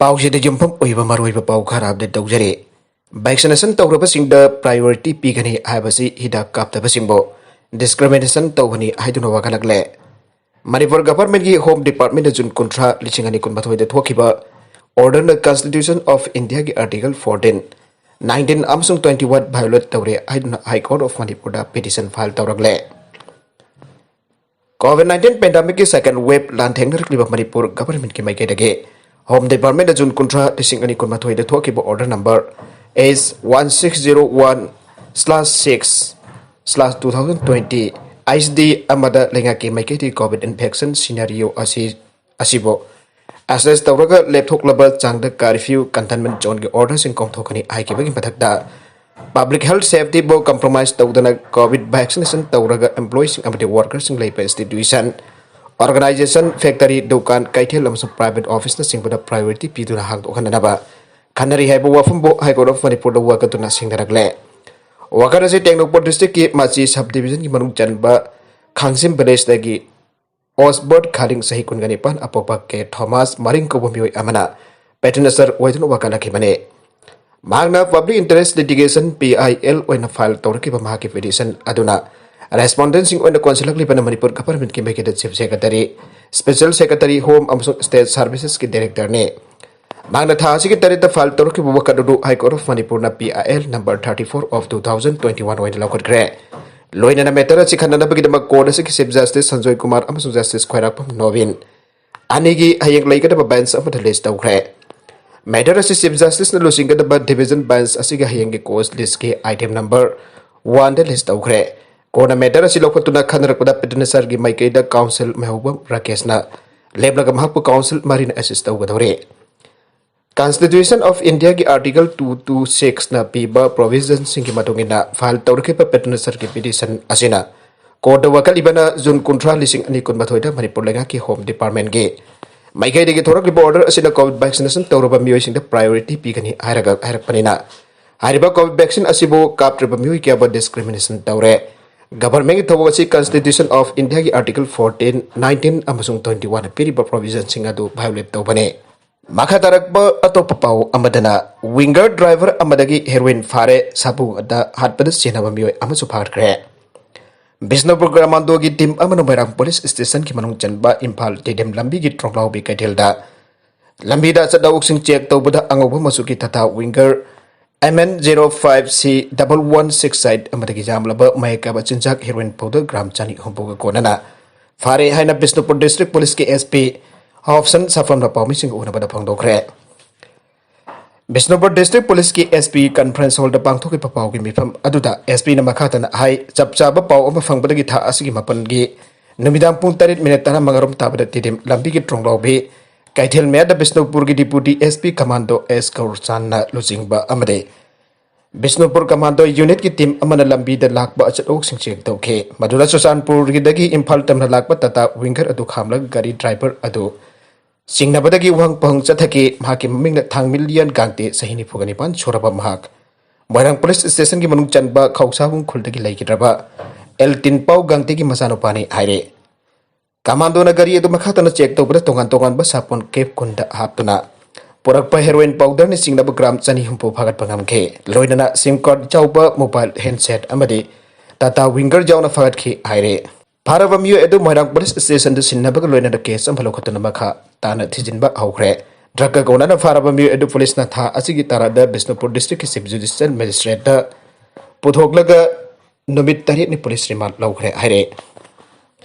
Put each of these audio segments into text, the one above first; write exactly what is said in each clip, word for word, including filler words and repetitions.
ꯄꯥꯎꯁꯤꯗ ꯌꯨꯝꯐꯝ ꯑꯣꯏꯕ ꯃꯔꯨꯑꯣꯏꯕ ꯄꯥꯎ ꯈꯔ ꯑꯞꯗꯦꯠ ꯇꯧꯖꯔꯤ꯫ ꯚꯦꯛꯁꯤꯅꯦꯁꯟ ꯇꯧꯔꯕꯁꯤꯡꯗ ꯄ꯭ꯔꯥꯏꯌꯣꯔꯤꯇꯤ ꯄꯤꯒꯅꯤ ꯍꯥꯏꯕꯁꯤ ꯍꯤꯗꯥꯛ ꯀꯥꯞꯇꯕꯁꯤꯡꯕꯨ ꯗꯤꯁꯀ꯭ꯔꯤꯃꯤꯅꯦꯁꯟ ꯇꯧꯕꯅꯤ ꯍꯥꯏꯗꯨꯅ ꯋꯥꯀꯠꯂꯛꯂꯦ꯫ ꯃꯅꯤꯄꯨꯔ ꯒꯚꯔꯟꯃꯦꯟꯠꯀꯤ ꯍꯣꯝ ꯗꯤꯄꯥꯔꯠꯃꯦꯟꯠꯅ ꯖꯨꯟ ꯀꯨꯟꯊ꯭ꯔꯥ, ꯂꯤꯁꯤꯡ ꯑꯅꯤ ꯀꯨꯟꯃꯥꯊꯣꯏꯗ ꯊꯣꯛꯈꯤꯕ ꯑꯣꯔꯗꯔꯅ ꯀꯟꯁꯇꯤꯇ꯭ꯌꯨꯁꯟ ꯑꯣꯐ ꯏꯟꯗꯤꯌꯥꯒꯤ ꯑꯥꯔꯇꯤꯀꯜ ꯐꯣꯔꯇꯤꯟ, ꯅꯥꯏꯟꯇꯤꯟ ꯑꯃꯁꯨꯡ ꯇ꯭ꯋꯦꯟꯇꯤ ꯋꯥꯟ ꯚꯥꯏꯑꯣꯂꯦꯠ ꯇꯧꯔꯦ ꯍꯥꯏꯗꯨꯅ ꯍꯥꯏ ꯀꯣꯔꯠ ꯑꯣꯐ ꯃꯅꯤꯄꯨꯔꯗ ꯄꯤꯇꯤꯁꯟ ꯐꯥꯏꯜ ꯇꯧꯔꯛꯂꯦ꯫ ꯀꯣꯚꯤꯗ ꯅꯥꯏꯟꯇꯤꯟ ꯄꯦꯟꯗꯦꯃꯤꯛꯀꯤ ꯁꯦꯀꯦꯟ ꯋꯦꯕ ꯂꯥꯟꯊꯦꯡꯅꯔꯛꯂꯤꯕ ꯃꯅꯤꯄꯨꯔ ꯒꯚꯔꯟꯃꯦꯟꯠꯀꯤ ꯃꯥꯏꯀꯩꯗꯒꯤ ꯍꯣꯝ ꯗꯤꯄꯥꯔꯠꯃꯦꯟꯠꯅ ꯖꯨꯟ ꯀꯨꯟꯊ꯭ꯔꯥ, ꯂꯤꯁꯤꯡ ꯑꯅꯤ ꯀꯨꯟꯃꯥꯊꯣꯏꯗ ꯊꯣꯛꯈꯤꯕ order number S one six zero one slash six slash two thousand twenty, H D ꯑꯃꯗ ꯂꯩꯉꯥꯛꯀꯤ ꯃꯥꯏꯀꯩꯗꯒꯤ ꯀꯣꯚꯤꯗ ꯏꯟꯐꯦꯛꯁꯟ ꯁꯤꯅꯥꯔꯤꯑꯣ ꯑꯁꯤ, ꯑꯁꯤꯕꯨ ꯑꯦꯁꯦꯁ ꯇꯧꯔꯒ ꯂꯦꯞꯊꯣꯛꯂꯕ ꯆꯥꯡꯗ ꯀꯥꯔꯐ꯭ꯌꯨ, ꯀꯟꯇꯦꯟꯃꯦꯟꯠ ꯖꯣꯟꯒꯤ ꯑꯣꯔꯗꯔꯁꯤꯡ ꯀꯣꯝꯊꯣꯛꯀꯅꯤ ꯍꯥꯏꯈꯤꯕꯒꯤ ꯃꯊꯛꯇ, ꯄꯕ꯭ꯂꯤꯛ ꯍꯦꯜꯊ ꯁꯦꯐꯇꯤꯕꯨ ꯀꯝꯄ꯭ꯔꯣꯃꯥꯏꯖ ꯇꯧꯗꯅ ꯀꯣꯚꯤꯗ ꯚꯦꯛꯁꯤꯅꯦꯁꯟ ꯇꯧꯔꯒ ꯑꯦꯝꯄ꯭ꯂꯣꯌꯤꯁꯤꯡ ꯑꯃꯗꯤ ꯋꯥꯔꯀꯔꯁꯤꯡ ꯂꯩꯕ ꯏꯟꯁꯇꯤꯇ꯭ꯌꯨꯁꯟ, ꯑꯣꯔꯒꯅꯥꯏꯖꯦꯁꯟ, ꯐꯦꯛꯇꯔꯤ, ꯗꯨꯀꯥꯟ, ꯀꯩꯊꯦꯜ ꯑꯃꯁꯨꯡ ꯄ꯭ꯔꯥꯏꯚꯦꯠ ꯑꯣꯐꯤꯁꯅꯆꯤꯡꯕꯗ ꯄ꯭ꯔꯥꯏꯌꯣꯔꯤꯇꯤ ꯄꯤꯗꯨꯅ ꯍꯥꯡꯗꯣꯛꯍꯟꯅꯅꯕ ꯈꯟꯅꯔꯤ ꯍꯥꯏꯕ ꯋꯥꯐꯝꯕꯨ ꯍꯥꯏ ꯀꯣꯔꯠ ꯑꯣꯐ ꯃꯅꯤꯄꯨꯔꯗ ꯋꯥꯀꯠꯇꯨꯅ ꯁꯦꯡꯅꯔꯛꯂꯦ꯫ ꯋꯥꯀꯠ ꯑꯁꯤ ꯇꯦꯡꯅꯧꯄꯜ ꯗꯤꯁꯇ꯭ꯔꯤꯛꯀꯤ ꯃꯥꯆꯤ ꯁꯕ ꯗꯤꯕꯤꯖꯟꯒꯤ ꯃꯅꯨꯡ ꯆꯟꯕ ꯈꯥꯡꯖꯤꯝ ꯚꯤꯂꯦꯖꯇꯒꯤ ꯑꯣꯁꯕꯔꯠ ꯈꯥꯔꯤꯡ, ꯆꯍꯤ ꯀꯨꯟꯒ ꯅꯤꯄꯥꯟ, ꯑꯄꯣꯛꯄ ꯀꯦ ꯊꯣꯃꯥꯁ ꯃꯔꯤꯡ ꯀꯧꯕ ꯃꯤꯑꯣꯏ ꯑꯃꯅ ꯄꯦꯇꯤꯁꯅꯔ ꯑꯣꯏꯗꯨꯅ ꯋꯥꯀꯠꯂꯛꯈꯤꯕꯅꯤ꯫ ꯃꯍꯥꯛꯅ public interest litigation, P I L, ꯑꯣꯏꯅ ꯐꯥꯏꯜ ꯇꯧꯔꯛꯈꯤꯕ ꯃꯍꯥꯛꯀꯤ ꯄꯤꯇꯤꯁꯟ ꯑꯗꯨꯅ ꯔꯦꯁꯄꯣꯟꯗꯦꯟꯁꯤꯡ ꯑꯣꯏꯅ ꯀꯣꯟꯁꯤꯜꯂꯛꯂꯤꯕꯅ ꯃꯅꯤꯄꯨꯔ ꯒꯚꯔꯟꯃꯦꯟꯠꯀꯤ ꯃꯥꯏꯀꯩꯗ chief secretary, special secretary, home ꯑꯃꯁꯨꯡ ꯁ꯭ꯇꯦꯠ ꯁꯥꯔꯚꯤꯁꯦꯁꯀꯤ ꯗꯥꯏꯔꯦꯛꯇꯔꯅꯤ꯫ ꯃꯍꯥꯛꯅ ꯊꯥ ꯑꯁꯤꯒꯤ ꯇꯔꯦꯠꯇ ꯐꯥꯏꯜ ꯇꯧꯔꯛꯈꯤꯕ ꯋꯥꯀꯠ ꯑꯗꯨ ꯍꯥꯏ ꯀꯣꯔꯠ ꯑꯣꯐ ꯃꯅꯤꯄꯨꯔꯅ ꯄꯤ I L number thirty four of two thousand twenty one ꯑꯣꯏꯅ ꯂꯧꯈꯠꯈ꯭ꯔꯦ꯫ ꯂꯣꯏꯅꯅ ꯃꯦꯇꯔ ꯑꯁꯤ ꯈꯟꯅꯅꯕꯒꯤꯗꯃꯛ ꯀꯣꯔꯠ ꯑꯁꯤꯒꯤ ꯆꯤꯐ ꯖꯁꯇꯤꯁ ꯁꯟꯖꯣꯏ ꯀꯨꯃꯥꯔ ꯑꯃꯁꯨꯡ ꯖꯁꯇꯤꯁ ꯈ꯭ꯋꯥꯏꯔꯥꯛꯄꯝ ꯅꯣꯕꯤꯟ ꯑꯅꯤꯒꯤ ꯍꯌꯦꯡ ꯂꯩꯒꯗꯕ ꯕꯦꯟꯆ ꯑꯃꯗ ꯂꯤꯁ ꯇꯧꯈ꯭ꯔꯦ꯫ ꯃꯦꯇꯔ ꯑꯁꯤ ꯆꯤꯐ ꯖꯁꯇꯤꯁꯅ ꯂꯨꯆꯤꯡꯒꯗꯕ ꯗꯤꯕꯤꯖꯟ ꯕꯦꯟꯆ ꯑꯁꯤꯒꯤ ꯍꯌꯦꯡꯒꯤ ꯀꯣꯔꯠ ꯂꯤꯁꯀꯤ ꯑꯥꯏꯇꯦꯝ ꯅꯝꯕꯔ ꯋꯥꯟꯗ ꯂꯤꯁ ꯇꯧꯈ꯭ꯔꯦ꯫ ꯀꯣꯔꯠꯅ ꯃꯦꯇꯔ ꯑꯁꯤ ꯂꯧꯈꯠꯇꯨꯅ ꯈꯟꯅꯔꯛꯄꯗ ꯄꯤꯇꯤꯁꯅꯔꯒꯤ ꯃꯥꯏꯀꯩꯗ ꯀꯥꯎꯟꯁꯤꯜ ꯃꯩꯍꯧꯕꯝ ꯔꯥꯀꯦꯁꯅ ꯂꯦꯞꯂꯒ ꯃꯍꯥꯛꯄꯨ ꯀꯥꯎꯟꯁꯤꯜ ꯃꯔꯤꯅ ꯑꯦꯁꯤꯁ ꯇꯧꯒꯗꯧꯔꯤ꯫ ꯀꯟꯁꯇꯤꯇ꯭ꯌꯨꯁꯟ ꯑꯣꯐ ꯏꯟꯗꯤꯌꯥꯒꯤ ꯑꯥꯔꯇꯤꯀꯜ ꯇꯨ ꯇꯨ ꯁꯤꯛꯁꯅ ꯄꯤꯕ ꯄ꯭ꯔꯣꯚꯤꯖꯟꯁꯤꯡꯒꯤ ꯃꯇꯨꯡ ꯏꯟꯅ ꯐꯥꯏꯜ ꯇꯧꯔꯛꯈꯤꯕ ꯄꯦꯇꯤꯁꯅꯔꯒꯤ ꯄꯤꯇꯤꯁꯟ ꯑꯁꯤꯅ ꯀꯣꯔꯠꯇ ꯋꯥꯀꯠꯂꯤꯕꯅ ꯖꯨꯟ ꯀꯨꯟꯊ꯭ꯔꯥ, ꯂꯤꯁꯤꯡ ꯑꯅꯤ ꯀꯨꯟꯃꯥꯊꯣꯏꯗ ꯃꯅꯤꯄꯨꯔ ꯂꯩꯉꯥꯛꯀꯤ ꯍꯣꯝ ꯗꯤꯄꯥꯔꯠꯃꯦꯟꯠꯀꯤ ꯃꯥꯏꯀꯩꯗꯒꯤ ꯊꯣꯔꯛꯂꯤꯕ ꯑꯣꯔꯗꯔ ꯑꯁꯤꯅ ꯀꯣꯚꯤꯗ ꯚꯦꯛꯁꯤꯅꯦꯁꯟ ꯇꯧꯔꯕ ꯃꯤꯑꯣꯏꯁꯤꯡꯗ ꯄ꯭ꯔꯥꯏꯌꯣꯔꯤꯇꯤ ꯄꯤꯒꯅꯤ ꯍꯥꯏꯔꯒ ꯍꯥꯏꯔꯛꯄꯅꯤꯅ, ꯍꯥꯏꯔꯤꯕ ꯀꯣꯚꯤꯗ ꯚꯦꯛꯁꯤꯟ ꯑꯁꯤꯕꯨ ꯀꯥꯞꯇ꯭ꯔꯤꯕ ꯃꯤꯑꯣꯏ ꯀꯌꯥꯕꯨ ꯗꯤꯁꯀ꯭ꯔꯤꯃꯤꯅꯦꯁꯟ ꯇꯧꯔꯦ꯫ ꯒꯚꯔꯟꯃꯦꯟꯠꯀꯤ ꯊꯕꯛ ꯑꯁꯤ ꯀꯟꯁꯇꯤꯇ꯭ꯌꯨꯁꯟ ꯑꯣꯐ ꯏꯟꯗꯤꯌꯥꯒꯤ ꯑꯥꯔꯇꯤꯀꯜ ꯐꯣꯔꯇꯤꯟ, ꯅꯥꯏꯟꯇꯤꯟ ꯑꯃꯁꯨꯡ ꯇ꯭ꯋꯦꯟꯇꯤ ꯋꯥꯟꯗ ꯄꯤꯔꯤꯕ ꯄ꯭ꯔꯣꯚꯤꯖꯟꯁꯤꯡ ꯑꯗꯨ ꯚꯥꯏꯑꯣꯂꯦꯠ ꯇꯧꯕꯅꯤ꯫ ꯃꯈꯥ ꯇꯥꯔꯛꯄ ꯑꯇꯣꯞꯄ ꯄꯥꯎ ꯑꯃꯗꯅ, ꯋꯤꯡꯒꯔ ꯗ꯭ꯔꯥꯏꯚꯔ ꯑꯃꯗꯒꯤ ꯍꯦꯔꯣꯏꯟ ꯐꯥꯔꯦ, ꯁꯥꯕꯨꯗ ꯍꯥꯠꯄꯗ ꯆꯦꯟꯅꯕ ꯃꯤꯑꯣꯏ ꯑꯃꯁꯨ ꯐꯥꯒꯠꯈ꯭ꯔꯦ꯫ ꯕꯤꯁꯅꯨꯄꯨꯔ ꯀꯃꯥꯟꯗꯣꯒꯤ ꯇꯤꯝ ꯑꯃꯅ ꯃꯣꯏꯔꯥꯡ ꯄꯨꯂꯤꯁ ꯁ꯭ꯇꯦꯁꯟꯒꯤ ꯃꯅꯨꯡ ꯆꯟꯕ ꯏꯝꯐꯥꯜ ꯇꯤꯗꯤꯝ ꯂꯝꯕꯤꯒꯤ ꯇ꯭ꯔꯣꯡꯂꯥꯎꯕꯤ ꯀꯩꯊꯦꯜꯗ ꯂꯝꯕꯤꯗ ꯑꯆꯠ ꯑꯋꯣꯛꯁꯤꯡ ꯆꯦꯛ ꯇꯧꯕꯗ ꯑꯉꯧꯕ ꯃꯆꯨꯒꯤ ꯇꯥꯇꯥ ꯋꯤꯡꯒꯔ M N zero five C double one six eight ꯑꯃꯗꯒꯤ ꯌꯥꯝꯂꯕ ꯃꯍꯩ ꯀꯥꯕ ꯆꯤꯟꯖꯥꯛ ꯍꯦꯔꯣꯏꯟ ꯄꯥꯎꯗꯔ ꯒ꯭ꯔꯥꯝ ꯆꯅꯤ ꯍꯨꯝꯐꯨꯒ ꯀꯣꯟꯅꯅ ꯐꯥꯔꯦ ꯍꯥꯏꯅ ꯕꯤꯁꯅꯨꯄꯨꯔ ꯗꯤꯁꯇ꯭ꯔꯤꯛ ꯄꯨꯂꯤꯁꯀꯤ S P ꯍꯥꯎꯞꯁꯟ ꯁꯥꯐꯝꯅ ꯄꯥꯎꯃꯤꯁꯤꯡꯒ ꯎꯅꯕꯗ ꯐꯣꯡꯗꯣꯛꯈ꯭ꯔꯦ꯫ ꯕꯤꯁꯅꯨꯄꯨꯔ ꯗꯤꯁꯇ꯭ꯔꯤꯛ ꯄꯨꯂꯤꯁꯀꯤ S P ꯀꯟꯐꯔꯦꯟꯁ ꯍꯣꯜꯗ ꯄꯥꯡꯊꯣꯛꯈꯤꯕ ꯄꯥꯎꯒꯤ ꯃꯤꯐꯝ ꯑꯗꯨꯗ S P ꯅ ꯃꯈꯥ ꯇꯥꯅ ꯍꯥꯏ, ꯆꯞ ꯆꯥꯕ ꯄꯥꯎ ꯑꯃ ꯐꯪꯕꯗꯒꯤ ꯊꯥ ꯑꯁꯤꯒꯤ ꯃꯥꯄꯟꯒꯤ ꯅꯨꯃꯤꯗꯥꯡ ꯄꯨꯡ ꯇꯔꯦꯠ ꯃꯤꯅꯤꯠ ꯇꯔꯥꯃꯉꯥꯔꯣꯝ ꯇꯥꯕꯗ ꯇꯤꯗꯤꯝ ꯂꯝꯕꯤꯒꯤ ꯇ꯭ꯔꯣꯡꯂꯥꯎꯕꯤ ꯀꯩꯊꯦꯜ ꯃꯌꯥꯗ ꯕꯤꯁꯅꯨꯄꯨꯔꯒꯤ Deputy S P Commando S ꯒꯧꯔꯆꯥꯟꯅ ꯂꯨꯆꯤꯡꯕ ꯑꯃꯗꯤ ꯕꯤꯁꯅꯨꯄꯨꯔ ꯀꯃꯥꯟꯗꯣ ꯌꯨꯅꯤꯠꯀꯤ ꯇꯤꯝ ꯑꯃꯅ ꯂꯝꯕꯤꯗ ꯂꯥꯛꯄ ꯑꯆꯠ ꯑꯋꯣꯛꯁꯤꯡ ꯆꯦꯛ ꯇꯧꯈꯤ꯫ ꯃꯗꯨꯗ ꯆꯨꯔꯆꯥꯟꯄꯨꯔꯒꯤꯗꯒꯤ ꯏꯝꯐꯥꯜ ꯇꯝꯅ ꯂꯥꯛꯄ ꯇꯥꯇꯥ ꯋꯤꯡꯒꯔ ꯑꯗꯨ ꯈꯥꯝꯂꯒ ꯒꯥꯔꯤ ꯗ꯭ꯔꯥꯏꯚꯔ ꯑꯗꯨ ꯆꯤꯡꯅꯕꯗꯒꯤ ꯋꯥꯍꯪ ꯄꯥꯎꯍꯪ ꯆꯠꯊꯈꯤ꯫ ꯃꯍꯥꯛꯀꯤ ꯃꯃꯤꯡꯅ ꯊꯥꯡꯃꯤꯂꯤꯌꯟ ꯒꯥꯡꯇꯦ, ꯆꯍꯤ ꯅꯤꯐꯨꯒ ꯅꯤꯄꯥꯟ ꯁꯨꯔꯕ ꯃꯍꯥꯛ ꯃꯣꯏꯔꯥꯡ ꯄꯨꯂꯤꯁ ꯁ꯭ꯇꯦꯁꯟꯒꯤ ꯃꯅꯨꯡ ꯆꯟꯕ ꯈꯧꯁꯥꯕꯨꯡ ꯈꯨꯜꯗꯒꯤ ꯂꯩꯈꯤꯗ꯭ꯔꯕ ꯑꯦꯜ ꯇꯤꯟꯄꯥꯎ ꯒꯥꯡꯇꯦꯒꯤ ꯃꯆꯥꯅꯨꯄꯥꯅꯤ ꯍꯥꯏꯔꯦ꯫ ꯀꯃꯥꯟꯗꯣꯅ ꯒꯥꯔꯤ ꯑꯗꯨ ꯃꯈꯥ ꯇꯥꯅ ꯆꯦꯛ ꯇꯧꯕꯗ ꯇꯣꯉꯥꯟ ꯇꯣꯉꯥꯟꯕ ꯁꯥꯄꯣꯟ ꯀꯦꯞ ꯀꯨꯟꯗ ꯍꯥꯞꯇꯨꯅ ꯄꯨꯔꯛꯄ ꯍꯦꯔꯣꯏꯟ ꯄꯥꯎꯗꯔꯅ ꯆꯤꯡꯅꯕ ꯒ꯭ꯔꯥꯝ ꯆꯅꯤ ꯍꯨꯝꯐꯨ ꯐꯥꯒꯠꯄ ꯉꯝꯈꯤ꯫ ꯂꯣꯏꯅꯅ ꯁꯤꯝ ꯀꯥꯔꯗ ꯌꯥꯎꯕ ꯃꯣꯕꯥꯏꯜ ꯍꯦꯟꯁꯦꯠ ꯑꯃꯗꯤ ꯇꯥꯇꯥ ꯋꯤꯡꯒꯔ ꯌꯥꯎꯅ ꯐꯥꯒꯠꯈꯤ ꯍꯥꯏꯔꯦ꯫ ꯐꯥꯔꯕ ꯃꯤꯑꯣꯏ ꯑꯗꯨ ꯃꯣꯏꯔꯥꯡ ꯄꯨꯂꯤꯁ ꯁ꯭ꯇꯦꯁꯟꯗ ꯁꯤꯟꯅꯕꯒ ꯂꯣꯏꯅꯅ ꯀꯦꯁ ꯑꯃ ꯂꯧꯈꯠꯇꯨꯅ ꯃꯈꯥ ꯇꯥꯅ ꯊꯤꯖꯤꯟꯕ ꯍꯧꯈ꯭ꯔꯦ꯫ ꯗ꯭ꯔꯒꯀ ꯀꯣꯟꯅꯅ ꯐꯥꯔꯕ ꯃꯤꯑꯣꯏ ꯑꯗꯨ ꯄꯨꯂꯤꯁꯅ ꯊꯥ ꯑꯁꯤꯒꯤ ꯇꯔꯥꯗ ꯕꯤꯁꯅꯨꯄꯨꯔ ꯗꯤꯁꯇ꯭ꯔꯤꯛꯀꯤ ꯆꯤꯐ ꯖꯨꯗꯤꯁꯤꯌꯦꯜ ꯃꯦꯖꯤꯁꯇ꯭ꯔꯦꯠꯇ ꯄꯨꯊꯣꯛꯂꯒ ꯅꯨꯃꯤꯠ ꯇꯔꯦꯠꯅꯤ ꯄꯨꯂꯤꯁ ꯔꯤꯃꯥꯟꯗ ꯂꯧꯈ꯭ꯔꯦ ꯍꯥꯏꯔꯦ꯫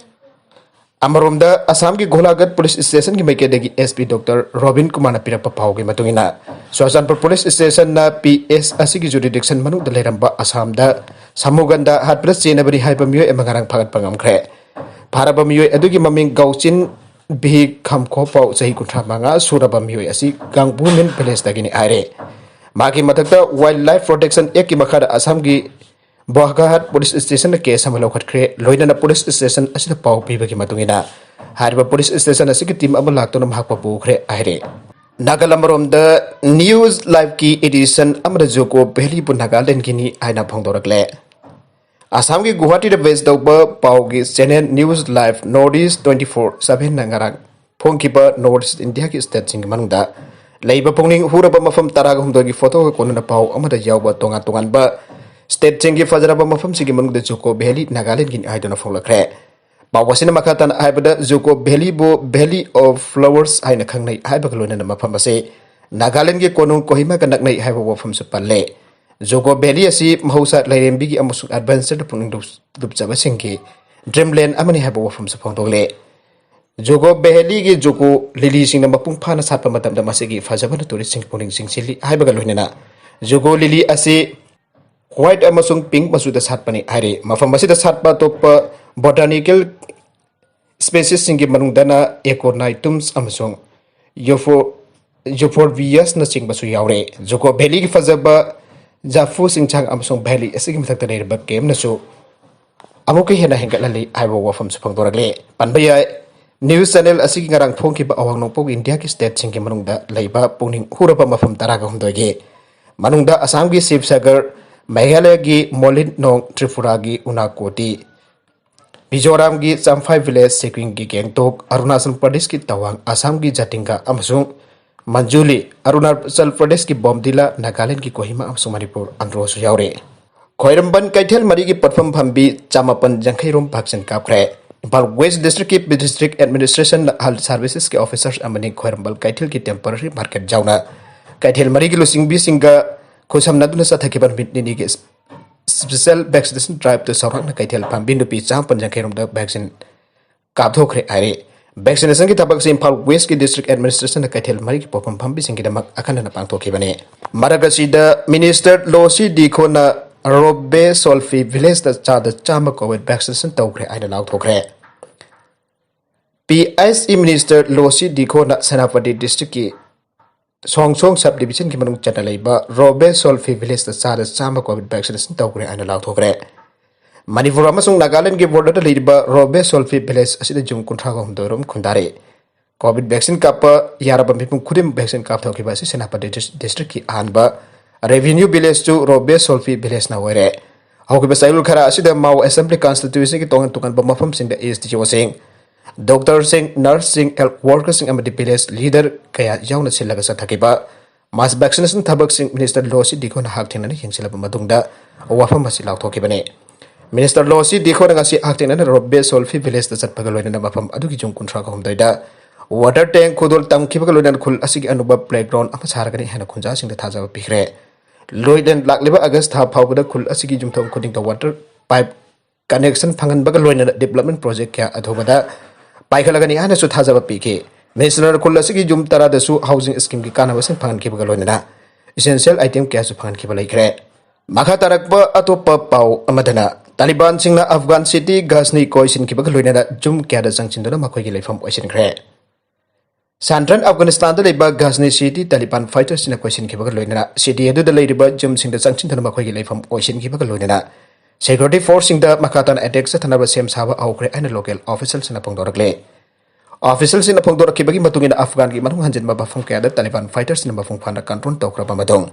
ꯑꯃꯔꯣꯝꯗ, ꯑꯁꯥꯝꯒꯤ ꯒꯣꯂꯥꯘꯥꯠ ꯄꯨꯂꯤꯁ ꯁ꯭ꯇꯦꯁꯟꯒꯤ ꯃꯥꯏꯀꯩꯗꯒꯤ S P Doctor ꯔꯣꯕꯤꯟ ꯀꯨꯃꯥꯔꯅ ꯄꯤꯔꯛꯄ ꯄꯥꯎꯒꯤ ꯃꯇꯨꯡ ꯏꯟꯅ, ꯆꯨꯔꯆꯥꯟꯄꯨꯔ ꯄꯨꯂꯤꯁ ꯁ꯭ꯇꯦꯁꯟꯅ P S ꯑꯁꯤꯒꯤ ꯖꯨꯔꯤꯗꯤꯛꯁꯟ ꯃꯅꯨꯡꯗ ꯂꯩꯔꯝꯕ ꯑꯁꯥꯝꯗ ꯁꯃꯨꯒꯟꯗ ꯍꯥꯠꯄꯗ ꯆꯦꯟꯅꯕꯅꯤ ꯍꯥꯏꯕ ꯃꯤꯑꯣꯏ ꯑꯃ ꯉꯔꯥꯡ ꯐꯥꯒꯠꯄ ꯉꯝꯈ꯭ꯔꯦ꯫ ꯐꯥꯔꯕ ꯃꯤꯑꯣꯏ ꯑꯗꯨꯒꯤ ꯃꯃꯤꯡ ꯒꯧꯆꯤꯟ ꯚꯤ ꯈꯝꯈꯣꯄꯥꯎ, ꯆꯍꯤ ꯀꯨꯟꯊ꯭ꯔꯥ ꯃꯉꯥ ꯁꯨꯔꯕ ꯃꯤꯑꯣꯏ ꯑꯁꯤ ꯒꯥꯡꯕꯨꯃꯤꯟ ꯚꯤꯂꯦꯖꯇꯒꯤꯅꯤ ꯍꯥꯏꯔꯦ꯫ ꯃꯥꯒꯤ ꯃꯊꯛꯇ Wildlife Protection Act ꯀꯤ ꯃꯈꯥꯗ ꯑꯁꯥꯝꯒꯤ ꯕꯣꯍꯥꯒꯥꯍꯥꯠ ꯄꯨꯂꯤꯁ ꯁ꯭ꯇꯦꯁꯟꯗ ꯀꯦꯁ ꯑꯃ ꯂꯧꯈꯠꯈ꯭ꯔꯦ꯫ ꯂꯣꯏꯅꯅ ꯄꯨꯂꯤꯁ ꯁ꯭ꯇꯦꯁꯟ ꯑꯁꯤꯗ ꯄꯥꯎ ꯄꯤꯕꯒꯤ ꯃꯇꯨꯡ ꯏꯟꯅ, ꯍꯥꯏꯔꯤꯕ ꯄꯨꯂꯤꯁ ꯁ꯭ꯇꯦꯁꯟ ꯑꯁꯤꯒꯤ ꯇꯤꯝ ꯑꯃ ꯂꯥꯛꯇꯨꯅ ꯃꯍꯥꯛꯄꯨ ꯄꯨꯈ꯭ꯔꯦ ꯍꯥꯏꯔꯦ꯫ ꯅꯥꯒꯥꯂꯦꯟ ꯑꯃꯔꯣꯝꯗ, ꯅ꯭ꯌꯨꯁ ꯂꯥꯏꯚꯀꯤ ꯑꯦꯗꯤꯁꯟ ꯑꯃꯗ ꯖꯨꯀꯣ ꯚꯦꯂꯤꯕꯨ ꯅꯥꯒꯥꯂꯦꯟꯒꯤꯅꯤ ꯍꯥꯏꯅ ꯐꯣꯡꯗꯣꯔꯛꯂꯦ꯫ ꯑꯁꯥꯝꯒꯤ ꯒꯨꯋꯥꯍꯥꯇꯤꯗ ꯕꯦꯁ ꯇꯧꯕ ꯄꯥꯎꯒꯤ channel news live north east twenty four ꯁꯚꯦꯟꯅ ꯉꯔꯥꯡ ꯐꯣꯡꯈꯤꯕ North East India ꯒꯤ state ꯁꯤꯡꯒꯤ ꯃꯅꯨꯡꯗ ꯂꯩꯕ ꯄꯨꯛꯅꯤꯡ ꯍꯨꯔꯕ ꯃꯐꯝ ꯇꯔꯥꯒ ꯍꯨꯝꯗꯣꯏꯒꯤ photo ꯒ ꯀꯣꯟꯅꯅ ꯄꯥꯎ ꯑꯃꯗ ꯌꯥꯎꯕ ꯇꯣꯉꯥꯟ ꯇꯣꯉꯥꯟꯕ state ꯁꯤꯡꯒꯤ ꯐꯖꯔꯕ ꯃꯐꯝꯁꯤꯡꯒꯤ ꯃꯅꯨꯡꯗ Juko Valley ꯅꯥꯒꯥꯂꯦꯟꯒꯤꯅꯤ ꯍꯥꯏꯗꯨꯅ ꯐꯣꯡꯂꯛꯈ꯭ꯔꯦ꯫ ꯄꯥꯎ ꯑꯁꯤꯅ ꯃꯈꯥ ꯇꯥꯅ ꯍꯥꯏꯕꯗ, Juko Valley ꯕꯨ Valley of Flowers ꯍꯥꯏꯅ ꯈꯪꯅꯩ ꯍꯥꯏꯕꯒ ꯂꯣꯏꯅꯅ ꯃꯐꯝ ꯑꯁꯤ ꯅꯥꯒꯥꯂꯦꯟꯒꯤ ꯀꯣꯅꯨꯡ ꯀꯣꯍꯤꯃꯥꯒ ꯅꯛꯅꯩ ꯍꯥꯏꯕ ꯋꯥꯐꯝꯁꯨ ꯄꯜꯂꯦ꯫ Juko Valley ꯑꯁꯤ ꯃꯍꯧꯁꯥ ꯂꯥꯏꯔꯦꯝꯕꯤꯒꯤ ꯑꯃꯁꯨꯡ adventure ꯗ ꯄꯨꯛꯅꯤꯡ ꯂꯨꯞ-, ꯂꯨꯞꯆꯕꯁꯤꯡꯒꯤ dreamland ꯑꯃꯅꯤ ꯍꯥꯏꯕ ꯋꯥꯐꯝꯁꯨ ꯐꯣꯡꯗꯣꯛꯂꯦ꯫ Juko Valley ꯒꯤ Juko lily ꯁꯤꯡꯅ ꯃꯄꯨꯡ ꯐꯥꯅ ꯁꯥꯠꯄ ꯃꯇꯝꯗ ꯃꯁꯤꯒꯤ ꯐꯖꯕꯅ tourist ꯁꯤꯡ ꯄꯨꯛꯅꯤꯡ ꯆꯤꯡꯁꯤꯜꯂꯤ ꯍꯥꯏꯕꯒ ꯂꯣꯏꯅꯅ Juko lily ꯑꯁꯤ white ꯑꯃꯁꯨꯡ pink ꯃꯆꯨꯗ ꯁꯥꯠꯄꯅꯤ ꯍꯥꯏꯔꯤ꯫ ꯃꯐꯝ ꯑꯁꯤꯗ ꯁꯥꯠꯄ ꯑꯇꯣꯞꯄ botanical species ꯁꯤꯡꯒꯤ ꯃꯅꯨꯡꯗꯅ Aconitum ꯑꯃꯁꯨꯡ Eupho-, Euphorbius ꯅꯆꯤꯡꯕꯁꯨ ꯌꯥꯎꯔꯦ꯫ Juko Valley ꯒꯤ ꯐꯖꯕ ꯖꯥꯐꯨ ꯆꯤꯡꯁꯥꯡ ꯑꯃꯁꯨꯡ valley ꯑꯁꯤꯒꯤ ꯃꯊꯛꯇ ꯂꯩꯔꯤꯕ camp ꯅꯁꯨ ꯑꯃꯨꯛꯀ ꯍꯦꯟꯅ ꯍꯦꯟꯒꯠꯍꯜꯂꯤ ꯍꯥꯏꯕ ꯋꯥꯐꯝꯁꯨ ꯐꯣꯡꯗꯣꯔꯛꯂꯦ꯫ ꯄꯟꯕ ꯌꯥꯏ, news channel ꯑꯁꯤꯒꯤ ꯉꯔꯥꯡ ꯐꯣꯡꯈꯤꯕ ꯑꯋꯥꯡ ꯅꯣꯡꯄꯣꯛ ꯏꯟꯗꯤꯌꯥꯒꯤ state ꯁꯤꯡꯒꯤ ꯃꯅꯨꯡꯗ ꯂꯩꯕ ꯄꯨꯛꯅꯤꯡ ꯍꯨꯔꯕ ꯃꯐꯝ ꯇꯔꯥꯒ ꯍꯨꯝꯗꯣꯏꯒꯤ ꯃꯅꯨꯡꯗ ꯑꯁꯥꯝꯒꯤ ꯁꯤꯕꯁꯥꯒꯔ, ꯃꯦꯘꯥꯂꯌꯒꯤ ꯃꯣꯂꯤꯠꯅꯣꯡ, ꯇ꯭ꯔꯤꯄꯨꯔꯥꯒꯤ ꯎꯅꯥꯀꯣꯇꯤ, ꯃꯤꯖꯣꯔꯥꯝꯒꯤ ꯆꯝꯐꯥꯏ village, ꯁꯤꯛꯀꯤꯝꯒꯤ ꯒꯦꯡꯇꯣꯛ, ꯑꯔꯨꯅꯥꯆꯜ ꯄ꯭ꯔꯗꯦꯁꯀꯤ ꯇꯋꯥꯡ, ꯑꯁꯥꯝꯒꯤ ꯖꯥꯇꯤꯡꯒꯥ ꯑꯃꯁꯨꯡ ꯃꯟꯖꯨꯂꯤ, ꯑꯔꯨꯅꯥꯆꯜ ꯄ꯭ꯔꯗꯦꯁꯀꯤ ꯕꯣꯝꯗꯤꯂꯥ, ꯅꯥꯒꯥꯂꯦꯟꯗꯒꯤ ꯀꯣꯍꯤꯃꯥ ꯑꯃꯁꯨꯡ ꯃꯅꯤꯄꯨꯔ ꯑꯟꯗ꯭ꯔꯣꯁꯨ ꯌꯥꯎꯔꯤ꯫ ꯈ꯭ꯋꯥꯏꯔꯝꯕꯟ ꯀꯩꯊꯦꯜ ꯃꯔꯤꯒꯤ ꯄꯣꯠꯐꯝ ꯐꯝꯕꯤ ꯆꯥꯃꯥꯄꯟ ꯌꯥꯡꯈꯩ ꯔꯣꯝ vaccine ꯀꯥꯞꯈ꯭ꯔꯦ꯫ ꯏꯝꯐꯥꯜ West District ꯀꯤ District Administration Health Services ꯀꯤ officers ꯑꯃꯗꯤ ꯈ꯭ꯋꯥꯏꯔꯝꯕꯟ ꯀꯩꯊꯦꯜꯒꯤ temporary market ꯌꯥꯎꯅ ꯀꯩꯊꯦꯜ ꯃꯔꯤꯒꯤ ꯂꯨꯆꯤꯡꯕꯤꯁꯤꯡꯒ ꯈꯨꯠꯁꯝꯅꯗꯨꯅ ꯆꯠꯊꯈꯤꯕ ꯅꯨꯃꯤꯠ ꯅꯤꯅꯤꯒꯤ special vaccination drive ꯇ ꯆꯥꯎꯔꯥꯛꯅ ꯀꯩꯊꯦꯜ ꯐꯝꯕꯤ ꯅꯨꯄꯤ ꯆꯥꯃꯥꯄꯟ ꯌꯥꯡꯈꯩ ꯔꯣꯝꯗ vaccine ꯀꯥꯞꯊꯣꯛꯈ꯭ꯔꯦ ꯍꯥꯏꯔꯤ꯫ Vaccination ꯒꯤ ꯊꯕꯛꯁꯤ ꯏꯝꯐꯥꯜ West ꯀꯤ District Administration ꯅ ꯀꯩꯊꯦꯜ ꯃꯔꯤꯒꯤ ꯄꯣꯠꯐꯝ ꯐꯝꯕꯤꯁꯤꯡꯒꯤꯗꯃꯛ ꯑꯈꯟꯅꯅ ꯄꯥꯡꯊꯣꯛꯈꯤꯕꯅꯤ꯫ ꯃꯔꯛ ꯑꯁꯤꯗ Minister ꯂꯣꯁꯤ ꯗꯤꯈꯣꯅ ꯔꯣꯕꯦ ꯁꯣꯜꯐꯤ village ꯇ ꯆꯥꯗ ꯆꯥꯝꯃ COVID vaccination ꯇꯧꯈ꯭ꯔꯦ ꯍꯥꯏꯅ ꯂꯥꯎꯊꯣꯛꯈ꯭ꯔꯦ꯫ P H E Minister ꯂꯣꯁꯤ ꯗꯤꯈꯣꯅ Senapati District ꯀꯤ ꯁꯣꯡꯁꯣꯡ Sub Division ꯒꯤ ꯃꯅꯨꯡ ꯆꯟꯅ ꯂꯩꯕ ꯔꯣꯕꯦ ꯁꯣꯜꯐꯤ village ꯇ ꯆꯥꯗ ꯆꯥꯝꯃ COVID vaccination ꯇꯧꯈ꯭ꯔꯦ ꯍꯥꯏꯅ ꯂꯥꯎꯊꯣꯛꯈ꯭ꯔꯦ꯫ ꯃꯅꯤꯄꯨꯔ ꯑꯃꯁꯨꯡ ꯅꯥꯒꯥꯂꯦꯟꯗꯒꯤ border ꯗ ꯂꯩꯔꯤꯕ ꯔꯣꯕꯦ ꯁꯣꯜꯐꯤ village ꯑꯁꯤꯗ ꯌꯨꯝ ꯀꯨꯟꯊ꯭ꯔꯥꯒ ꯍꯨꯝꯗꯣꯏ ꯔꯣꯝ ꯈꯨꯟꯗꯥꯔꯤ꯫ COVID vaccine ꯀꯥꯞꯄ ꯌꯥꯔꯕ ꯃꯤꯄꯨꯝ ꯈꯨꯗꯤꯡꯃꯛ vaccine ꯀꯥꯞꯊꯣꯛꯈꯤꯕ ꯑꯁꯤ ꯁꯦꯅꯥꯄꯇꯤ dis-, District ꯀꯤ ꯑꯍꯥꯟꯕ revenue village ꯁꯨ ꯔꯣꯕꯦ ꯁꯣꯜꯐꯤ village ꯅ ꯑꯣꯏꯔꯦ꯫ ꯍꯧꯈꯤꯕ ꯆꯌꯣꯜ ꯈꯔ ꯑꯁꯤꯗ ꯃꯥꯎ Assembly Constituency ꯒꯤ ꯇꯣꯉꯥꯟ ꯇꯣꯉꯥꯟꯕ ꯃꯐꯝꯁꯤꯡꯗ S D O ꯁꯤꯡ, ꯗꯣꯛꯇꯔꯁꯤꯡ, ꯅꯔꯁꯁꯤꯡ, ꯍꯦꯜꯊ ꯋꯥꯔꯀꯔꯁꯤꯡ ꯑꯃꯗꯤ ꯚꯤꯂꯦꯖ ꯂꯤꯗꯔ ꯀꯌꯥ ꯌꯥꯎꯅ ꯁꯤꯜꯂꯒ ꯆꯠꯊꯈꯤꯕ ꯃꯥꯁ ꯚꯦꯛꯁꯤꯅꯦꯁꯟ ꯊꯕꯛꯁꯤꯡ ꯃꯤꯅꯤꯁꯇꯔ ꯂꯣꯁꯤ ꯗꯤꯈꯣꯅ ꯍꯛꯊꯦꯡꯅꯅ ꯌꯦꯡꯁꯤꯜꯂꯕ ꯃꯇꯨꯡꯗ ꯋꯥꯐꯝ ꯑꯁꯤ ꯂꯥꯎꯊꯣꯛꯈꯤꯕꯅꯤ꯫ ꯃꯤꯅꯤꯁꯇꯔ ꯂꯣꯁꯤ ꯗꯤꯈꯣꯅ ꯉꯁꯤ ꯍꯛꯊꯦꯡꯅꯅ ꯔꯣꯕꯦ ꯁꯣꯜꯐꯤ ꯚꯤꯂꯦꯖꯇ ꯆꯠꯄꯒ ꯂꯣꯏꯅꯅ ꯃꯐꯝ ꯑꯗꯨꯒꯤ ꯌꯨꯝ ꯀꯨꯟꯊ꯭ꯔꯥꯒ ꯍꯨꯝꯗꯣꯏꯗ ꯋꯥꯇꯔ ꯇꯦꯡ ꯈꯨꯗꯣꯜ ꯇꯝꯈꯤꯕꯒ ꯂꯣꯏꯅꯅ ꯈꯨꯜ ꯑꯁꯤꯒꯤ ꯑꯅꯧꯕ ꯄ꯭ꯂꯦꯒ꯭ꯔꯥꯎꯟ ꯑꯃ ꯁꯥꯔꯒꯅꯤ ꯍꯥꯏꯅ ꯈꯨꯟꯖꯥꯁꯤꯡꯗ ꯊꯥꯖꯕ ꯄꯤꯈ꯭ꯔꯦ꯫ ꯂꯣꯏꯅꯅ ꯂꯥꯛꯂꯤꯕ ꯑꯥꯒꯁ ꯊꯥ ꯐꯥꯎꯕꯗ ꯈꯨꯜ ꯑꯁꯤꯒꯤ ꯌꯨꯝꯊꯣꯡ ꯈꯨꯗꯤꯡꯗ ꯋꯥꯇꯔ ꯄꯥꯏꯞ ꯀꯅꯦꯛꯁꯟ ꯐꯪꯍꯟꯕꯒ ꯂꯣꯏꯅꯅ ꯗꯤꯕꯂꯞꯃꯦꯟ ꯄ꯭ꯔꯣꯖꯦꯛ ꯀꯌꯥ ꯑꯊꯨꯕꯗ ꯄꯥꯏꯈꯠꯂꯒꯅꯤ ꯍꯥꯏꯅꯁꯨ ꯊꯥꯖꯕ ꯄꯤꯈꯤ꯫ ꯃꯤꯅꯤꯁꯇꯔꯅ ꯈꯨꯜ ꯑꯁꯤꯒꯤ ꯌꯨꯝ ꯇꯔꯥꯗꯁꯨ ꯍꯥꯎꯁꯤꯡ ꯁ꯭ꯀꯤꯝꯒꯤ ꯀꯥꯟꯅꯕꯁꯤꯡ ꯐꯪꯍꯟꯈꯤꯕꯒ ꯂꯣꯏꯅꯅ ꯏꯁꯦꯟꯁꯤꯌꯦꯜ ꯑꯥꯏꯇꯦꯝ ꯀꯌꯥꯁꯨ ꯐꯪꯍꯟꯈꯤꯕ ꯂꯩꯈ꯭ꯔꯦ꯫ ꯃꯈꯥ ꯇꯥꯔꯛꯄ ꯑꯇꯣꯞꯄ ꯄꯥꯎ ꯑꯃꯗꯅ, ꯇꯥꯂꯤꯕꯥꯟꯁꯤꯡꯅ ꯑꯐꯒꯥꯟ ꯁꯤꯇꯤ ꯒꯖꯅꯤ ꯀꯣꯏꯁꯤꯟꯈꯤꯕꯒ ꯂꯣꯏꯅꯅ ꯌꯨꯝ ꯀꯌꯥꯗ ꯆꯪꯁꯤꯟꯗꯨꯅ ꯃꯈꯣꯏꯒꯤ ꯂꯩꯐꯝ ꯑꯣꯏꯁꯤꯟꯈ꯭ꯔꯦ꯫ ꯁꯦꯟꯇ꯭ꯔꯦꯜ ꯑꯐꯒꯥꯅꯤꯁꯇꯥꯟꯗ ꯂꯩꯕ ꯒꯖꯅꯤ ꯁꯤꯇꯤ ꯇꯥꯂꯤꯕꯥꯟ ꯐꯥꯏꯇꯔꯁꯤꯡꯅ ꯀꯣꯏꯁꯤꯟꯈꯤꯕꯒ ꯂꯣꯏꯅꯅ ꯁꯤꯇꯤ ꯑꯗꯨꯗ ꯂꯩꯔꯤꯕ ꯌꯨꯝꯁꯤꯡꯗ ꯆꯪꯁꯤꯟꯗꯨꯅ ꯃꯈꯣꯏꯒꯤ ꯂꯩꯐꯝ ꯑꯣꯏꯁꯤꯟꯈꯤꯕꯒ ꯂꯣꯏꯅꯅ ꯁꯦꯀ꯭ꯌꯨꯔꯤꯇꯤ ꯐꯣꯔꯁꯁꯤꯡꯗ ꯃꯈꯥ ꯇꯥꯅ ꯑꯦꯇꯦꯛ ꯆꯠꯊꯅꯕ ꯁꯦꯝ ꯁꯥꯕ ꯍꯧꯈ꯭ꯔꯦ ꯍꯥꯏꯅ ꯂꯣꯀꯦꯜ ꯑꯣꯐꯤꯁꯤꯌꯦꯜꯁꯤꯡꯅ ꯐꯣꯡꯗꯣꯔꯛꯂꯤ꯫ ꯑꯣꯐꯤꯁꯤꯌꯦꯜꯁꯤꯡꯅ ꯐꯣꯡꯗꯣꯔꯛꯈꯤꯕꯒꯤ ꯃꯇꯨꯡ ꯏꯟꯅ ꯑꯐꯒꯥꯟꯒꯤ ꯃꯅꯨꯡ ꯍꯟꯖꯤꯟꯕ ꯃꯐꯝ ꯀꯌꯥꯗ ꯇꯥꯂꯤꯕꯥꯟ ꯐꯥꯏꯇꯔꯁꯤꯡꯅ ꯃꯄꯨꯡ ꯐꯥꯅ ꯀꯟꯇ꯭ꯔꯣꯜ ꯇꯧꯈ꯭ꯔꯕ ꯃꯇꯨꯡ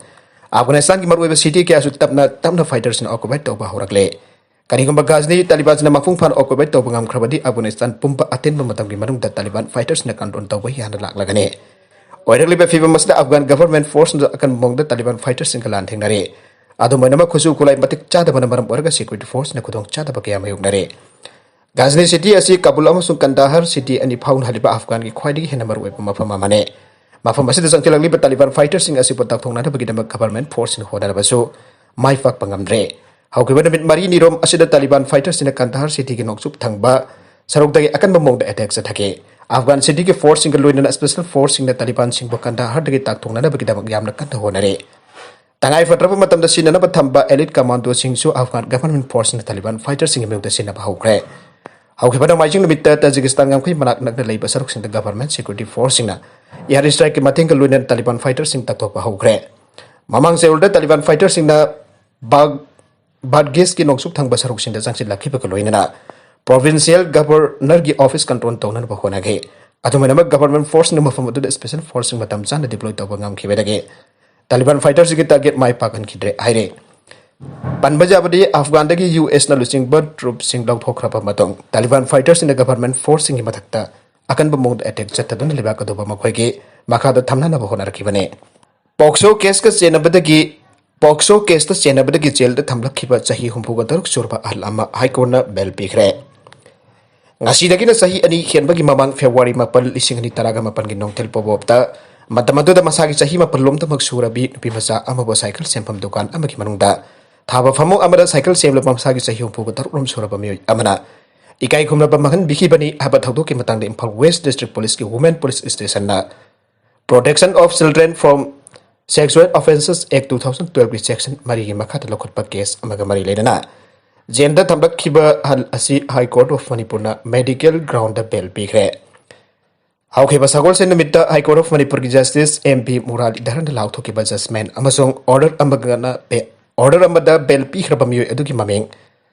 ꯑꯐꯒꯥꯅꯤꯁꯇꯥꯟꯒꯤ ꯃꯔꯨꯑꯣꯏꯕ ꯁꯤꯇꯤ ꯀꯌꯥꯁꯨ ꯇꯞꯅ ꯇꯞꯅ ꯐꯥꯏꯇꯔꯁꯤꯡꯅ ꯑꯣꯀꯨꯄꯥꯏ ꯇꯧꯕ ꯍꯧꯔꯛꯂꯦ꯫ ꯀꯔꯤꯒꯨꯝꯕ ꯒꯖꯅꯤ ꯇꯥꯂꯤꯕꯥꯟꯁꯤꯅ ꯃꯄꯨꯡ ꯐꯥꯅ ꯑꯣꯀꯨꯄꯥꯏ ꯇꯧꯕ ꯉꯝꯈ꯭ꯔꯕꯗꯤ ꯑꯐꯒꯥꯅꯤꯁꯇꯥꯟ ꯄꯨꯝꯕ ꯑꯇꯦꯟꯕ ꯃꯇꯝꯒꯤ ꯃꯅꯨꯡꯗ ꯇꯥꯂꯤꯕꯥꯟ ꯐꯥꯏꯇꯔꯁꯤꯡꯅ ꯀꯟꯇ꯭ꯔꯣꯜ ꯇꯧꯕ ꯌꯥꯅ ꯂꯥꯛꯂꯒꯅꯤ꯫ ꯑꯣꯏꯔꯛꯂꯤꯕ ꯐꯤꯕꯝ ꯑꯁꯤꯗ ꯑꯐꯒꯥꯟ ꯒꯚꯔꯟꯃꯦꯟꯠ ꯐꯣꯔꯁꯅꯁꯨ ꯑꯀꯟꯕ ꯃꯑꯣꯡꯗ ꯇꯥꯂꯤꯕꯥꯟ ꯐꯥꯏꯇꯔꯁꯤꯡꯒ ꯂꯥꯟꯊꯦꯡꯅꯔꯤ꯫ ꯑꯗꯨꯝ ꯑꯣꯏꯅꯃꯛ ꯈꯨꯠꯁꯨ ꯈꯨꯠꯂꯥꯏ ꯃꯇꯤꯛ ꯆꯥꯗꯕꯅ ꯃꯔꯝ ꯑꯣꯏꯔꯒ ꯁꯦꯀ꯭ꯌꯨꯔꯤꯇꯤ ꯐꯣꯔꯁꯅ ꯈꯨꯗꯣꯡ ꯆꯥꯗꯕ ꯀꯌꯥ ꯃꯥꯌꯣꯛꯅꯔꯤ꯫ ꯒꯖꯅꯤ ꯁꯤꯇꯤ ꯑꯁꯤ ꯀꯥꯕꯨꯜ ꯑꯃꯁꯨꯡ ꯀꯟꯗꯥꯍꯔ ꯁꯤꯇꯤ ꯑꯅꯤ ꯐꯥꯎꯅꯍꯜꯂꯤꯕ ꯑꯐꯒꯥꯟꯒꯤ ꯈ꯭ꯋꯥꯏꯗꯒꯤ ꯍꯦꯟꯅ ꯃꯔꯨꯑꯣꯏꯕ ꯃꯐꯝ ꯑꯃꯅꯤ꯫ ꯃꯐꯝ ꯑꯁꯤꯗ ꯆꯪꯁꯤꯜꯂꯛꯂꯤꯕ ꯇꯥꯂꯤꯕꯥꯟ ꯐꯥꯏꯇꯔꯁꯤꯡ ꯑꯁꯤꯕꯨ ꯇꯥꯛꯊꯣꯛꯅꯅꯕꯒꯤꯗꯃꯛ ꯒꯚꯔꯟꯃꯦꯟꯠ ꯐꯣꯔꯁꯁꯤꯡꯅ ꯍꯣꯠꯅꯔꯕꯁꯨ ꯃꯥꯏ ꯄꯥꯛꯄ ꯉꯝꯗ꯭ꯔꯦ꯫ ꯍꯧꯈꯤꯕ ꯅꯨꯃꯤꯠ ꯃꯔꯤꯅꯤꯔꯣꯝ ꯑꯁꯤꯗ ꯇꯥꯂꯤꯕꯥꯟ ꯐꯥꯏꯇꯔꯁꯤꯡꯅ ꯀꯟꯗꯥꯍꯔ ꯁꯤꯇꯤꯒꯤ ꯅꯣꯡꯆꯨꯞ ꯊꯪꯕ ꯁꯔꯨꯛꯇꯒꯤ ꯑꯀꯟꯕ ꯃꯑꯣꯡꯗ ꯑꯦꯇꯦꯛ ꯆꯠꯊꯈꯤ꯫ ꯑꯐꯒꯥꯟ ꯁꯤꯇꯤꯒꯤ ꯐꯣꯔꯁꯁꯤꯡꯒ ꯂꯣꯏꯅꯅ ꯁ꯭ꯄꯦꯁꯦꯜ ꯐꯣꯔꯁꯁꯤꯡꯅ ꯇꯥꯂꯤꯕꯥꯟꯁꯤꯡꯕꯨ ꯀꯟꯗꯥꯍꯔꯗꯒꯤ ꯇꯥꯛꯊꯣꯛꯅꯅꯕꯒꯤꯗꯃꯛ ꯌꯥꯝꯅ ꯀꯟꯅ ꯍꯣꯠꯅꯔꯤ꯫ ꯇꯉꯥꯏ ꯐꯗ꯭ꯔꯕ ꯃꯇꯝꯗ ꯁꯤꯖꯤꯟꯅꯅꯕ ꯊꯝꯕ ꯑꯦꯂꯤꯠ ꯀꯃꯥꯟꯗꯣꯁꯤꯡꯁꯨ ꯑꯐꯒꯥꯟ ꯒꯚꯔꯟꯃꯦꯟꯠ ꯐꯣꯔꯁꯁꯤꯡꯅ ꯇꯥꯂꯤꯕꯥꯟ ꯐꯥꯏꯇꯔꯁꯤꯡꯒꯤ ꯃꯥꯌꯣꯛꯇ ꯁꯤꯖꯤꯟꯅꯕ ꯍꯧꯈ꯭ꯔꯦ꯫ ꯍꯧꯈꯤꯕ ꯅꯣꯡꯃꯥꯏꯖꯤꯡ ꯅꯨꯃꯤꯠꯇ ꯇꯥꯖꯤꯀꯤꯁꯇꯥꯟ ꯉꯝꯈꯩ ꯃꯅꯥꯛ ꯅꯛꯅ ꯂꯩꯕ ꯁꯔꯨꯛꯁꯤꯡꯗ ꯒꯚꯔꯟꯃꯦꯟꯠ ꯁꯦꯀ꯭ꯌꯨꯔꯤꯇꯤ ꯐꯣꯔꯁꯁꯤꯡꯅ ꯑꯦꯌꯔ ꯁ꯭ꯇ꯭ꯔꯥꯏꯛꯀꯤ ꯃꯇꯦꯡꯒ ꯂꯣꯏꯅꯅ ꯇꯥꯂꯤꯕꯥꯟ ꯐꯥꯏꯇꯔꯁꯤꯡ ꯇꯥꯛꯊꯣꯛꯄ ꯍꯧꯈ꯭ꯔꯦ꯫ ꯃꯃꯥꯡ ꯆꯌꯣꯜꯗ ꯇꯥꯂꯤꯕꯥꯟ ꯐꯥꯏꯇꯔꯁꯤꯡꯅ ꯕꯥꯒ ꯕꯥꯗꯒꯤꯁꯀꯤ ꯅꯣꯡꯆꯨꯞ ꯊꯪꯕ ꯁꯔꯨꯛꯁꯤꯡꯗ ꯆꯪꯁꯤꯜꯂꯛꯈꯤꯕꯒ ꯂꯣꯏꯅꯅ ꯄ꯭ꯔꯣꯚꯤꯟꯁꯤꯌꯦꯜ ꯒꯚꯔꯅꯔꯒꯤ ꯑꯣꯐꯤꯁ ꯀꯟꯇ꯭ꯔꯣꯜ ꯇꯧꯅꯅꯕ ꯍꯣꯠꯅꯈꯤ꯫ ꯑꯗꯨꯝ ꯑꯣꯏꯅꯃꯛ ꯒꯚꯔꯟꯃꯦꯟꯠ ꯐꯣꯔꯁꯅ ꯃꯐꯝ ꯑꯗꯨꯗ ꯁ꯭ꯄꯦꯁꯦꯜ ꯐꯣꯔꯁꯁꯤꯡ ꯃꯇꯝ ꯆꯥꯅ ꯗꯤꯄ꯭ꯂꯣꯏ ꯇꯧꯕ ꯉꯝꯈꯤꯕꯗꯒꯤ ꯇꯥꯂꯤꯕꯥꯟ ꯐꯥꯏꯇꯔꯁꯤꯡꯒꯤ ꯇꯥꯔꯒꯦꯠ ꯃꯥꯏ ꯄꯥꯛꯍꯟꯈꯤꯗ꯭ꯔꯦ ꯍꯥꯏꯔꯦ꯫ ꯄꯟꯕ ꯌꯥꯕꯗꯤ, ꯑꯐꯒꯥꯟꯗꯒꯤ ꯌꯨ ꯑꯦꯁꯅ ꯂꯨꯆꯤꯡꯕ ꯇ꯭ꯔꯨꯞꯁꯤꯡ ꯂꯧꯊꯣꯛꯈ꯭ꯔꯕ ꯃꯇꯨꯡ ꯇꯥꯂꯤꯕꯥꯟ ꯐꯥꯏꯇꯔꯁꯤꯡꯅ ꯒꯚꯔꯟꯃꯦꯟ ꯐꯣꯔꯁꯁꯤꯡꯒꯤ ꯃꯊꯛꯇ ꯑꯀꯟꯕ ꯃꯑꯣꯡꯗ ꯑꯦꯇꯦꯛ ꯆꯠꯊꯗꯨꯅ ꯂꯩꯕꯥꯛ ꯑꯗꯨꯕꯨ ꯃꯈꯣꯏꯒꯤ ꯃꯈꯥꯗ ꯊꯝꯅꯅꯕ ꯍꯣꯠꯅꯔꯛꯈꯤꯕꯅꯤ꯫ ꯄꯣꯛꯁꯣ ꯀꯦꯁꯀ ꯆꯦꯟꯅꯕꯗꯒꯤ ꯄꯣꯛꯁꯣ ꯀꯦꯁꯇ ꯆꯦꯟꯅꯕꯗꯒꯤ ꯖꯦꯜꯗ ꯊꯝꯂꯛꯈꯤꯕ ꯆꯍꯤ ꯍꯨꯝꯐꯨꯒ ꯇꯔꯨꯛ ꯁꯨꯔꯕ ꯑꯍꯜ ꯑꯃ ꯍꯥꯏ ꯀꯣꯔꯠꯅ ꯕꯦꯜ ꯄꯤꯈ꯭ꯔꯦ꯫ ꯉꯁꯤꯗꯒꯤꯅ ꯆꯍꯤ ꯑꯅꯤ ꯍꯦꯟꯕꯒꯤ ꯃꯃꯥꯡ ꯐꯦꯕ꯭ꯔꯨꯋꯥꯔꯤ ꯃꯥꯄꯜ, ꯂꯤꯁꯤꯡ ꯑꯅꯤ ꯇꯔꯥꯒ ꯃꯥꯄꯜꯒꯤ ꯅꯨꯡꯊꯤꯜ ꯄꯣꯕꯣꯞꯇ ꯃꯇꯝ ꯑꯗꯨꯗ ꯃꯁꯥꯒꯤ ꯆꯍꯤ ꯃꯥꯄꯜ ꯂꯣꯝꯗꯃꯛ ꯁꯨꯔꯕꯤ ꯅꯨꯄꯤ ꯃꯆꯥ ꯑꯃꯕꯨ ꯁꯥꯏꯀꯜ ꯁꯦꯝꯐꯝ ꯗꯨꯀꯥꯟ ꯑꯃꯒꯤ ꯃꯅꯨꯡꯗ ꯊꯥꯕ ꯐꯃꯨꯡ ꯑꯃꯗ ꯁꯥꯏꯀꯜ ꯁꯦꯝꯂꯕ ꯃꯁꯥꯒꯤ ꯆꯍꯤ ꯍꯨꯝꯐꯨꯒ ꯇꯔꯨꯛ ꯂꯣꯝ ꯁꯨꯔꯕ ꯃꯤꯑꯣꯏ ꯑꯃꯅ ꯏꯀꯥꯏ ꯈꯨꯝꯅꯕ ꯃꯥꯡꯍꯟꯕꯤꯈꯤꯕꯅꯤ ꯍꯥꯏꯕ ꯊꯧꯗꯣꯛꯀꯤ ꯃꯇꯥꯡꯗ ꯏꯝꯐꯥꯜ ꯋꯦꯁ ꯗꯤꯁꯇ꯭ꯔꯤꯛ ꯄꯨꯂꯤꯁꯀꯤ ꯋꯨꯃꯦꯟ ꯄꯨꯂꯤꯁ ꯁ꯭ꯇꯦꯁꯟꯅ Protection of Children from Sexual Offences Act two thousand twelve ꯀꯤ ꯁꯦꯛꯁꯟ ꯃꯔꯤꯒꯤ ꯃꯈꯥꯗ ꯂꯧꯈꯠꯄ ꯀꯦꯁ ꯑꯃꯒ ꯃꯔꯤ ꯂꯩꯅꯅ ꯖꯦꯜꯗ ꯊꯝꯂꯛꯈꯤꯕ ꯑꯍꯜ ꯑꯁꯤ ꯍꯥꯏ ꯀꯣꯔꯠ ꯑꯣꯐ ꯃꯅꯤꯄꯨꯔꯅ ꯃꯦꯗꯤꯀꯦꯜ ꯒ꯭ꯔꯥꯎꯟꯗ ꯕꯦꯜ ꯄꯤꯈ꯭ꯔꯦ꯫ ꯍꯧꯈꯤꯕ ꯁꯒꯣꯜꯁꯦꯟ ꯅꯨꯃꯤꯠꯇ ꯍꯥꯏ ꯀꯣꯔꯠ ꯑꯣꯐ ꯃꯅꯤꯄꯨꯔꯒꯤ ꯖꯁꯇꯤꯁ ꯑꯦꯝ ꯄꯤ ꯃꯨꯔꯥꯂꯤꯙꯔꯟꯅ ꯂꯥꯎꯊꯣꯛꯈꯤꯕ ꯖꯁꯃꯦꯟ ꯑꯃꯁꯨꯡ ꯑꯣꯔꯗꯔ ꯑꯃꯒꯅ ꯕꯦ-, ꯑꯣꯔꯗꯔ ꯑꯃꯗ ꯕꯦꯜ ꯄꯤꯈ꯭ꯔꯕ ꯃꯤꯑꯣꯏ ꯑꯗꯨꯒꯤ ꯃꯃꯤꯡ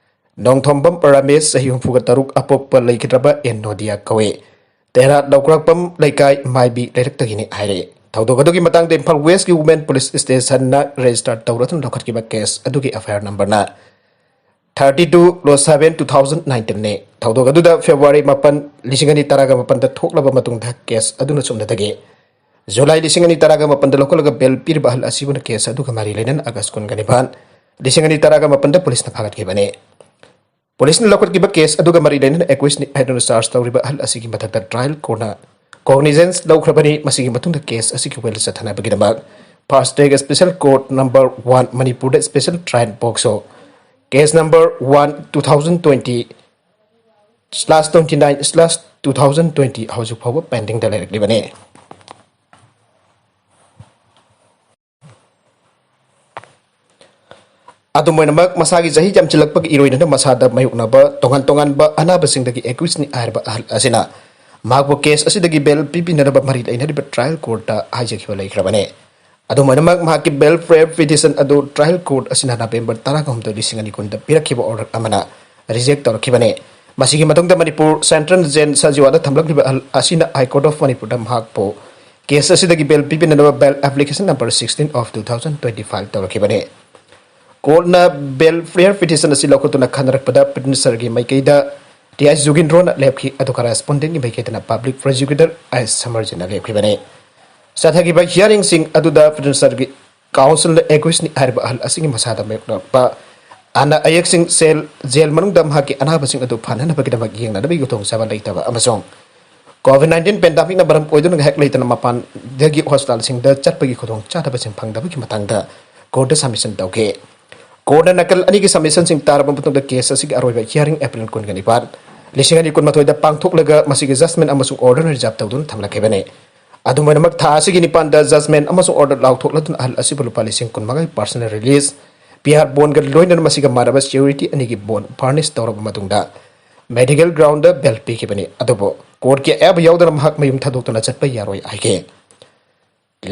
ꯅꯣꯡꯊꯣꯝꯕꯝ ꯔꯥꯃꯦꯁ, ꯆꯍꯤ ꯍꯨꯝꯐꯨꯒ ꯇꯔꯨꯛ, ꯑꯄꯣꯛꯄ ꯂꯩꯈꯤꯗ꯭ꯔꯕ ꯑꯦꯟ ꯅꯣꯗꯤꯌꯥ ꯀꯧꯏ꯫ ꯇꯦꯔꯥ ꯂꯧꯀ꯭ꯔꯥꯛꯄꯝ ꯂꯩꯀꯥꯏ, ꯃꯥꯏꯕꯤ ꯂꯩꯔꯛꯇꯒꯤꯅꯤ ꯍꯥꯏꯔꯦ꯫ ꯊꯧꯗꯣꯛ ꯑꯗꯨꯒꯤ ꯃꯇꯥꯡꯗ ꯏꯝꯐꯥꯜ ꯋꯦꯁꯀꯤ ꯋꯨꯃꯦꯟ ꯄꯨꯂꯤꯁ ꯁ꯭ꯇꯦꯁꯟꯅ ꯔꯦꯖꯤꯁꯇꯔ ꯇꯧꯔꯗꯨꯅ ꯂꯧꯈꯠꯈꯤꯕ ꯀꯦꯁ ꯑꯗꯨꯒꯤ ꯑꯦꯐ ꯑꯥꯏ ꯑꯥꯔ ꯅꯝꯕꯔꯅ thirty two slash seven two thousand nineteen ꯅꯤ꯫ ꯊꯧꯗꯣꯛ ꯑꯗꯨꯗ ꯐꯦꯕ꯭ꯔꯨꯋꯥꯔꯤ ꯃꯥꯄꯜ, ꯂꯤꯁꯤꯡ ꯑꯅꯤ ꯇꯔꯥꯒ ꯃꯥꯄꯜꯗ ꯊꯣꯛꯂꯕ ꯃꯇꯨꯡꯗ ꯀꯦꯁ ꯑꯗꯨꯅ ꯆꯨꯝꯅꯗꯒꯤ ꯖꯨꯂꯥꯏ ꯂꯤꯁꯤꯡ ꯑꯅꯤ ꯇꯔꯥꯒ ꯃꯥꯄꯜꯗ ꯂꯧꯈꯠꯂꯒ ꯕꯦꯜ ꯄꯤꯔꯤꯕ ꯑꯍꯜ ꯑꯁꯤꯕꯨꯅ ꯀꯦꯁ ꯑꯗꯨꯒ ꯃꯔꯤ ꯂꯩꯅꯅ ꯑꯥꯒꯁ ꯀꯨꯟꯒ ꯅꯤꯄꯥꯟ, ꯂꯤꯁꯤꯡ ꯑꯅꯤ ꯇꯔꯥꯒ ꯃꯥꯄꯜꯗ ꯄꯨꯂꯤꯁꯅ ꯐꯥꯒꯠꯈꯤꯕꯅꯤ꯫ ꯄꯨꯂꯤꯁꯅ ꯂꯧꯈꯠꯈꯤꯕ ꯀꯦꯁ ꯑꯗꯨꯒ ꯃꯔꯤ ꯂꯩꯅꯅ ꯑꯦꯀ꯭ꯌꯨꯁꯅꯤ ꯍꯥꯏꯗꯨꯅ ꯆꯥꯔꯖ ꯇꯧꯔꯤꯕ ꯑꯍꯜ ꯑꯁꯤꯒꯤ ꯃꯊꯛꯇ ꯇ꯭ꯔꯥꯏꯌꯦꯜ ꯀꯣꯔꯠꯅ ꯀꯣꯒꯅꯤꯖꯦꯟꯁ ꯂꯧꯈ꯭ꯔꯕꯅꯤ꯫ ꯃꯁꯤꯒꯤ ꯃꯇꯨꯡꯗ ꯀꯦꯁ ꯑꯁꯤꯒꯤ ꯋꯦꯜ ꯆꯠꯊꯅꯕꯒꯤꯗꯃꯛ fast track special court number one, ꯃꯅꯤꯄꯨꯔꯗ special trial POCSO case number one, two thousand twenty slash twenty nine slash two thousand twenty ꯍꯧꯖꯤꯛ ꯐꯥꯎꯕ ꯄꯦꯟꯗꯤꯡꯗ ꯂꯩꯔꯛꯂꯤꯕꯅꯤ꯫ ꯑꯗꯨꯝ ꯑꯣꯏꯅꯃꯛ, ꯃꯁꯥꯒꯤ ꯆꯍꯤ ꯌꯥꯝꯁꯤꯜꯂꯛꯄꯒꯤ ꯏꯔꯣꯏꯅꯅ ꯃꯁꯥꯗ ꯃꯥꯌꯣꯛꯅꯕ ꯇꯣꯉꯥꯟ ꯇꯣꯉꯥꯟꯕ ꯑꯅꯥꯕꯁꯤꯡꯗꯒꯤ ꯑꯦꯀ꯭ꯌꯨꯁꯅꯤ ꯍꯥꯏꯔꯤꯕ ꯑꯍꯜ ꯑꯁꯤꯅ ꯃꯍꯥꯛꯄꯨ ꯀꯦꯁ ꯑꯁꯤꯗꯒꯤ ꯕꯦꯜ ꯄꯤꯕꯤꯅꯅꯕ ꯃꯔꯤ ꯂꯩꯅꯔꯤꯕ ꯇ꯭ꯔꯥꯏꯌꯦꯜ ꯀꯣꯔꯠꯇ ꯍꯥꯏꯖꯈꯤꯕ ꯂꯩꯈ꯭ꯔꯕꯅꯤ꯫ ꯑꯗꯨꯝ ꯑꯣꯏꯅꯃꯛ, ꯃꯍꯥꯛꯀꯤ ꯕꯦꯜ ꯄ꯭ꯔꯦꯌꯔ ꯄꯤꯇꯤꯁꯟ ꯑꯗꯨ ꯇ꯭ꯔꯥꯏꯌꯦꯜ ꯀꯣꯔꯠ ꯑꯁꯤꯅ ꯅꯕꯦꯝꯕꯔ ꯇꯔꯥꯍꯨꯝꯗꯣꯏ, ꯂꯤꯁꯤꯡ ꯑꯅꯤ ꯀꯨꯟꯗ ꯄꯤꯔꯛꯈꯤꯕ ꯑꯣꯔꯗꯔ ꯑꯃꯅ ꯔꯤꯖꯦꯛ ꯇꯧꯔꯛꯈꯤꯕꯅꯤ꯫ ꯃꯁꯤꯒꯤ ꯃꯇꯨꯡꯗ ꯃꯅꯤꯄꯨꯔ ꯁꯦꯟꯇ꯭ꯔꯦꯜ ꯖꯦꯜ ꯁꯖꯤꯋꯥꯗ ꯊꯝꯂꯛꯂꯤꯕ ꯑꯍꯜ ꯑꯁꯤꯅ ꯍꯥꯏ ꯀꯣꯔꯠ ꯑꯣꯐ ꯃꯅꯤꯄꯨꯔꯗ ꯃꯍꯥꯛꯄꯨ ꯀꯦꯁ ꯑꯁꯤꯗꯒꯤ ꯕꯦꯜ ꯄꯤꯕꯤꯅꯅꯕ bail application number sixteen of two thousand twenty file ꯇꯧꯔꯛꯈꯤꯕꯅꯤ꯫ ꯀꯣꯔꯠꯅ ꯕꯦꯜ ꯄ꯭ꯔꯤꯌꯔ ꯄꯤꯇꯤꯁꯟ ꯑꯁꯤ ꯂꯧꯈꯠꯇꯨꯅ ꯈꯟꯅꯔꯛꯄꯗ ꯄ꯭ꯔꯤꯇꯤꯁꯅꯔꯒꯤ ꯃꯥꯏꯀꯩꯗ ꯇꯤ ꯑꯥꯏ ꯖꯨꯒꯤꯟꯗ꯭ꯔꯣꯅ ꯂꯦꯞꯈꯤ, ꯑꯗꯨꯒ ꯔꯦꯁꯄꯣꯟꯗꯦꯟꯒꯤ ꯃꯥꯏꯀꯩꯗꯅ ꯄꯕ꯭ꯂꯤꯛ ꯄ꯭ꯔꯣꯁꯤꯀ꯭ꯌꯨꯇꯔ ꯑꯥꯏ ꯁꯃꯔꯖꯤꯠꯅ ꯂꯦꯞꯈꯤꯕꯅꯤ꯫ ꯆꯠꯊꯈꯤꯕ ꯍꯤꯌꯥꯔꯤꯡꯁꯤꯡ ꯑꯗꯨꯗ ꯄ꯭ꯔꯤꯇꯤꯁꯅꯔꯒꯤ ꯀꯥꯎꯟꯁꯤꯜꯅ ꯑꯦꯀ꯭ꯌꯨꯁꯅꯤ ꯍꯥꯏꯔꯤꯕ ꯑꯍꯜ ꯑꯁꯤꯒꯤ ꯃꯁꯥꯗ ꯃꯥꯌꯣꯛꯅꯔꯛꯄ ꯑꯅꯥ ꯑꯌꯦꯛꯁꯤꯡ ꯁꯦꯜ, ꯖꯦꯜ ꯃꯅꯨꯡꯗ ꯃꯍꯥꯛꯀꯤ ꯑꯅꯥꯕꯁꯤꯡ ꯑꯗꯨ ꯐꯅꯅꯕꯒꯤꯗꯃꯛ ꯌꯦꯡꯅꯅꯕꯒꯤ ꯈꯨꯗꯣꯡꯆꯥꯕ ꯂꯩꯇꯕ ꯑꯃꯁꯨꯡ ꯀꯣꯚꯤꯗ ꯅꯥꯏꯟꯇꯤꯟ ꯄꯦꯟꯗꯥꯃꯤꯛꯅ ꯃꯔꯝ ꯑꯣꯏꯗꯨꯅ ꯉꯥꯏꯍꯥꯛ ꯂꯩꯇꯅ ꯃꯄꯥꯟꯗꯒꯤ ꯍꯣꯁꯄꯤꯇꯥꯜꯁꯤꯡꯗ ꯆꯠꯄꯒꯤ ꯈꯨꯗꯣꯡꯆꯥꯗꯕꯁꯤꯡ ꯐꯪꯗꯕꯒꯤ ꯃꯇꯥꯡꯗ ꯀꯣꯔꯠꯇ ꯁꯕꯃꯤꯁꯟ ꯇꯧꯈꯤ꯫ ꯀꯣꯔꯠꯅ ꯅꯥꯀꯜ ꯑꯅꯤꯒꯤ ꯁꯕꯃꯤꯁꯟꯁꯤꯡ ꯇꯥꯔꯕ ꯃꯇꯨꯡꯗ ꯀꯦꯁ ꯑꯁꯤꯒꯤ ꯑꯔꯣꯏꯕ ꯍꯤꯌꯥꯔꯤꯡ ꯑꯦꯄ꯭ꯔꯤꯜ ꯀꯨꯟꯒ ꯅꯤꯄꯥꯟ, ꯂꯤꯁꯤꯡ ꯑꯅꯤ ꯀꯨꯟꯃꯥꯊꯣꯏꯗ ꯄꯥꯡꯊꯣꯛꯂꯒ ꯃꯁꯤꯒꯤ ꯖꯖꯃꯦꯟ ꯑꯃꯁꯨꯡ ꯑꯣꯔꯗꯔ ꯔꯤꯖꯥꯔꯕ ꯇꯧꯗꯨꯅ ꯊꯝꯂꯛꯈꯤꯕꯅꯤ꯫ ꯑꯗꯨꯝ ꯑꯣꯏꯅꯃꯛ, ꯊꯥ ꯑꯁꯤꯒꯤ ꯅꯤꯄꯥꯟꯗ ꯖꯖꯃꯦꯟ ꯑꯃꯁꯨꯡ ꯑꯣꯔꯗꯔ ꯂꯥꯎꯊꯣꯛꯂꯗꯨꯅ ꯑꯍꯜ ꯑꯁꯤꯕꯨ ꯂꯨꯄꯥ ꯂꯤꯁꯤꯡ ꯀꯨꯟꯃꯉꯥꯒꯤ ꯄꯥꯔꯁꯅꯦꯜ ꯔꯤꯂꯤꯖ, ꯄꯤ ꯑꯥꯔ ꯕꯣꯟꯒ ꯂꯣꯏꯅꯅ ꯃꯁꯤꯒ ꯃꯥꯟꯅꯕ ꯁꯤꯀ꯭ꯌꯨꯔꯤꯇꯤ ꯑꯅꯤꯒꯤ ꯕꯣꯟ ꯐꯔꯅꯤꯁ ꯇꯧꯔꯕ ꯃꯇꯨꯡꯗ ꯃꯦꯗꯤꯀꯦꯜ ꯒ꯭ꯔꯥꯎꯟꯗ ꯕꯦꯜ ꯄꯤꯈꯤꯕꯅꯤ꯫ ꯑꯗꯨꯕꯨ ꯀꯣꯔꯠꯀꯤ ꯑꯌꯥꯕ ꯌꯥꯎꯗꯅ ꯃꯍꯥꯛ ꯃꯌꯨꯝ ꯊꯥꯗꯣꯛꯇꯨꯅ ꯆꯠꯄ ꯌꯥꯔꯣꯏ ꯍꯥꯏꯈꯤ꯫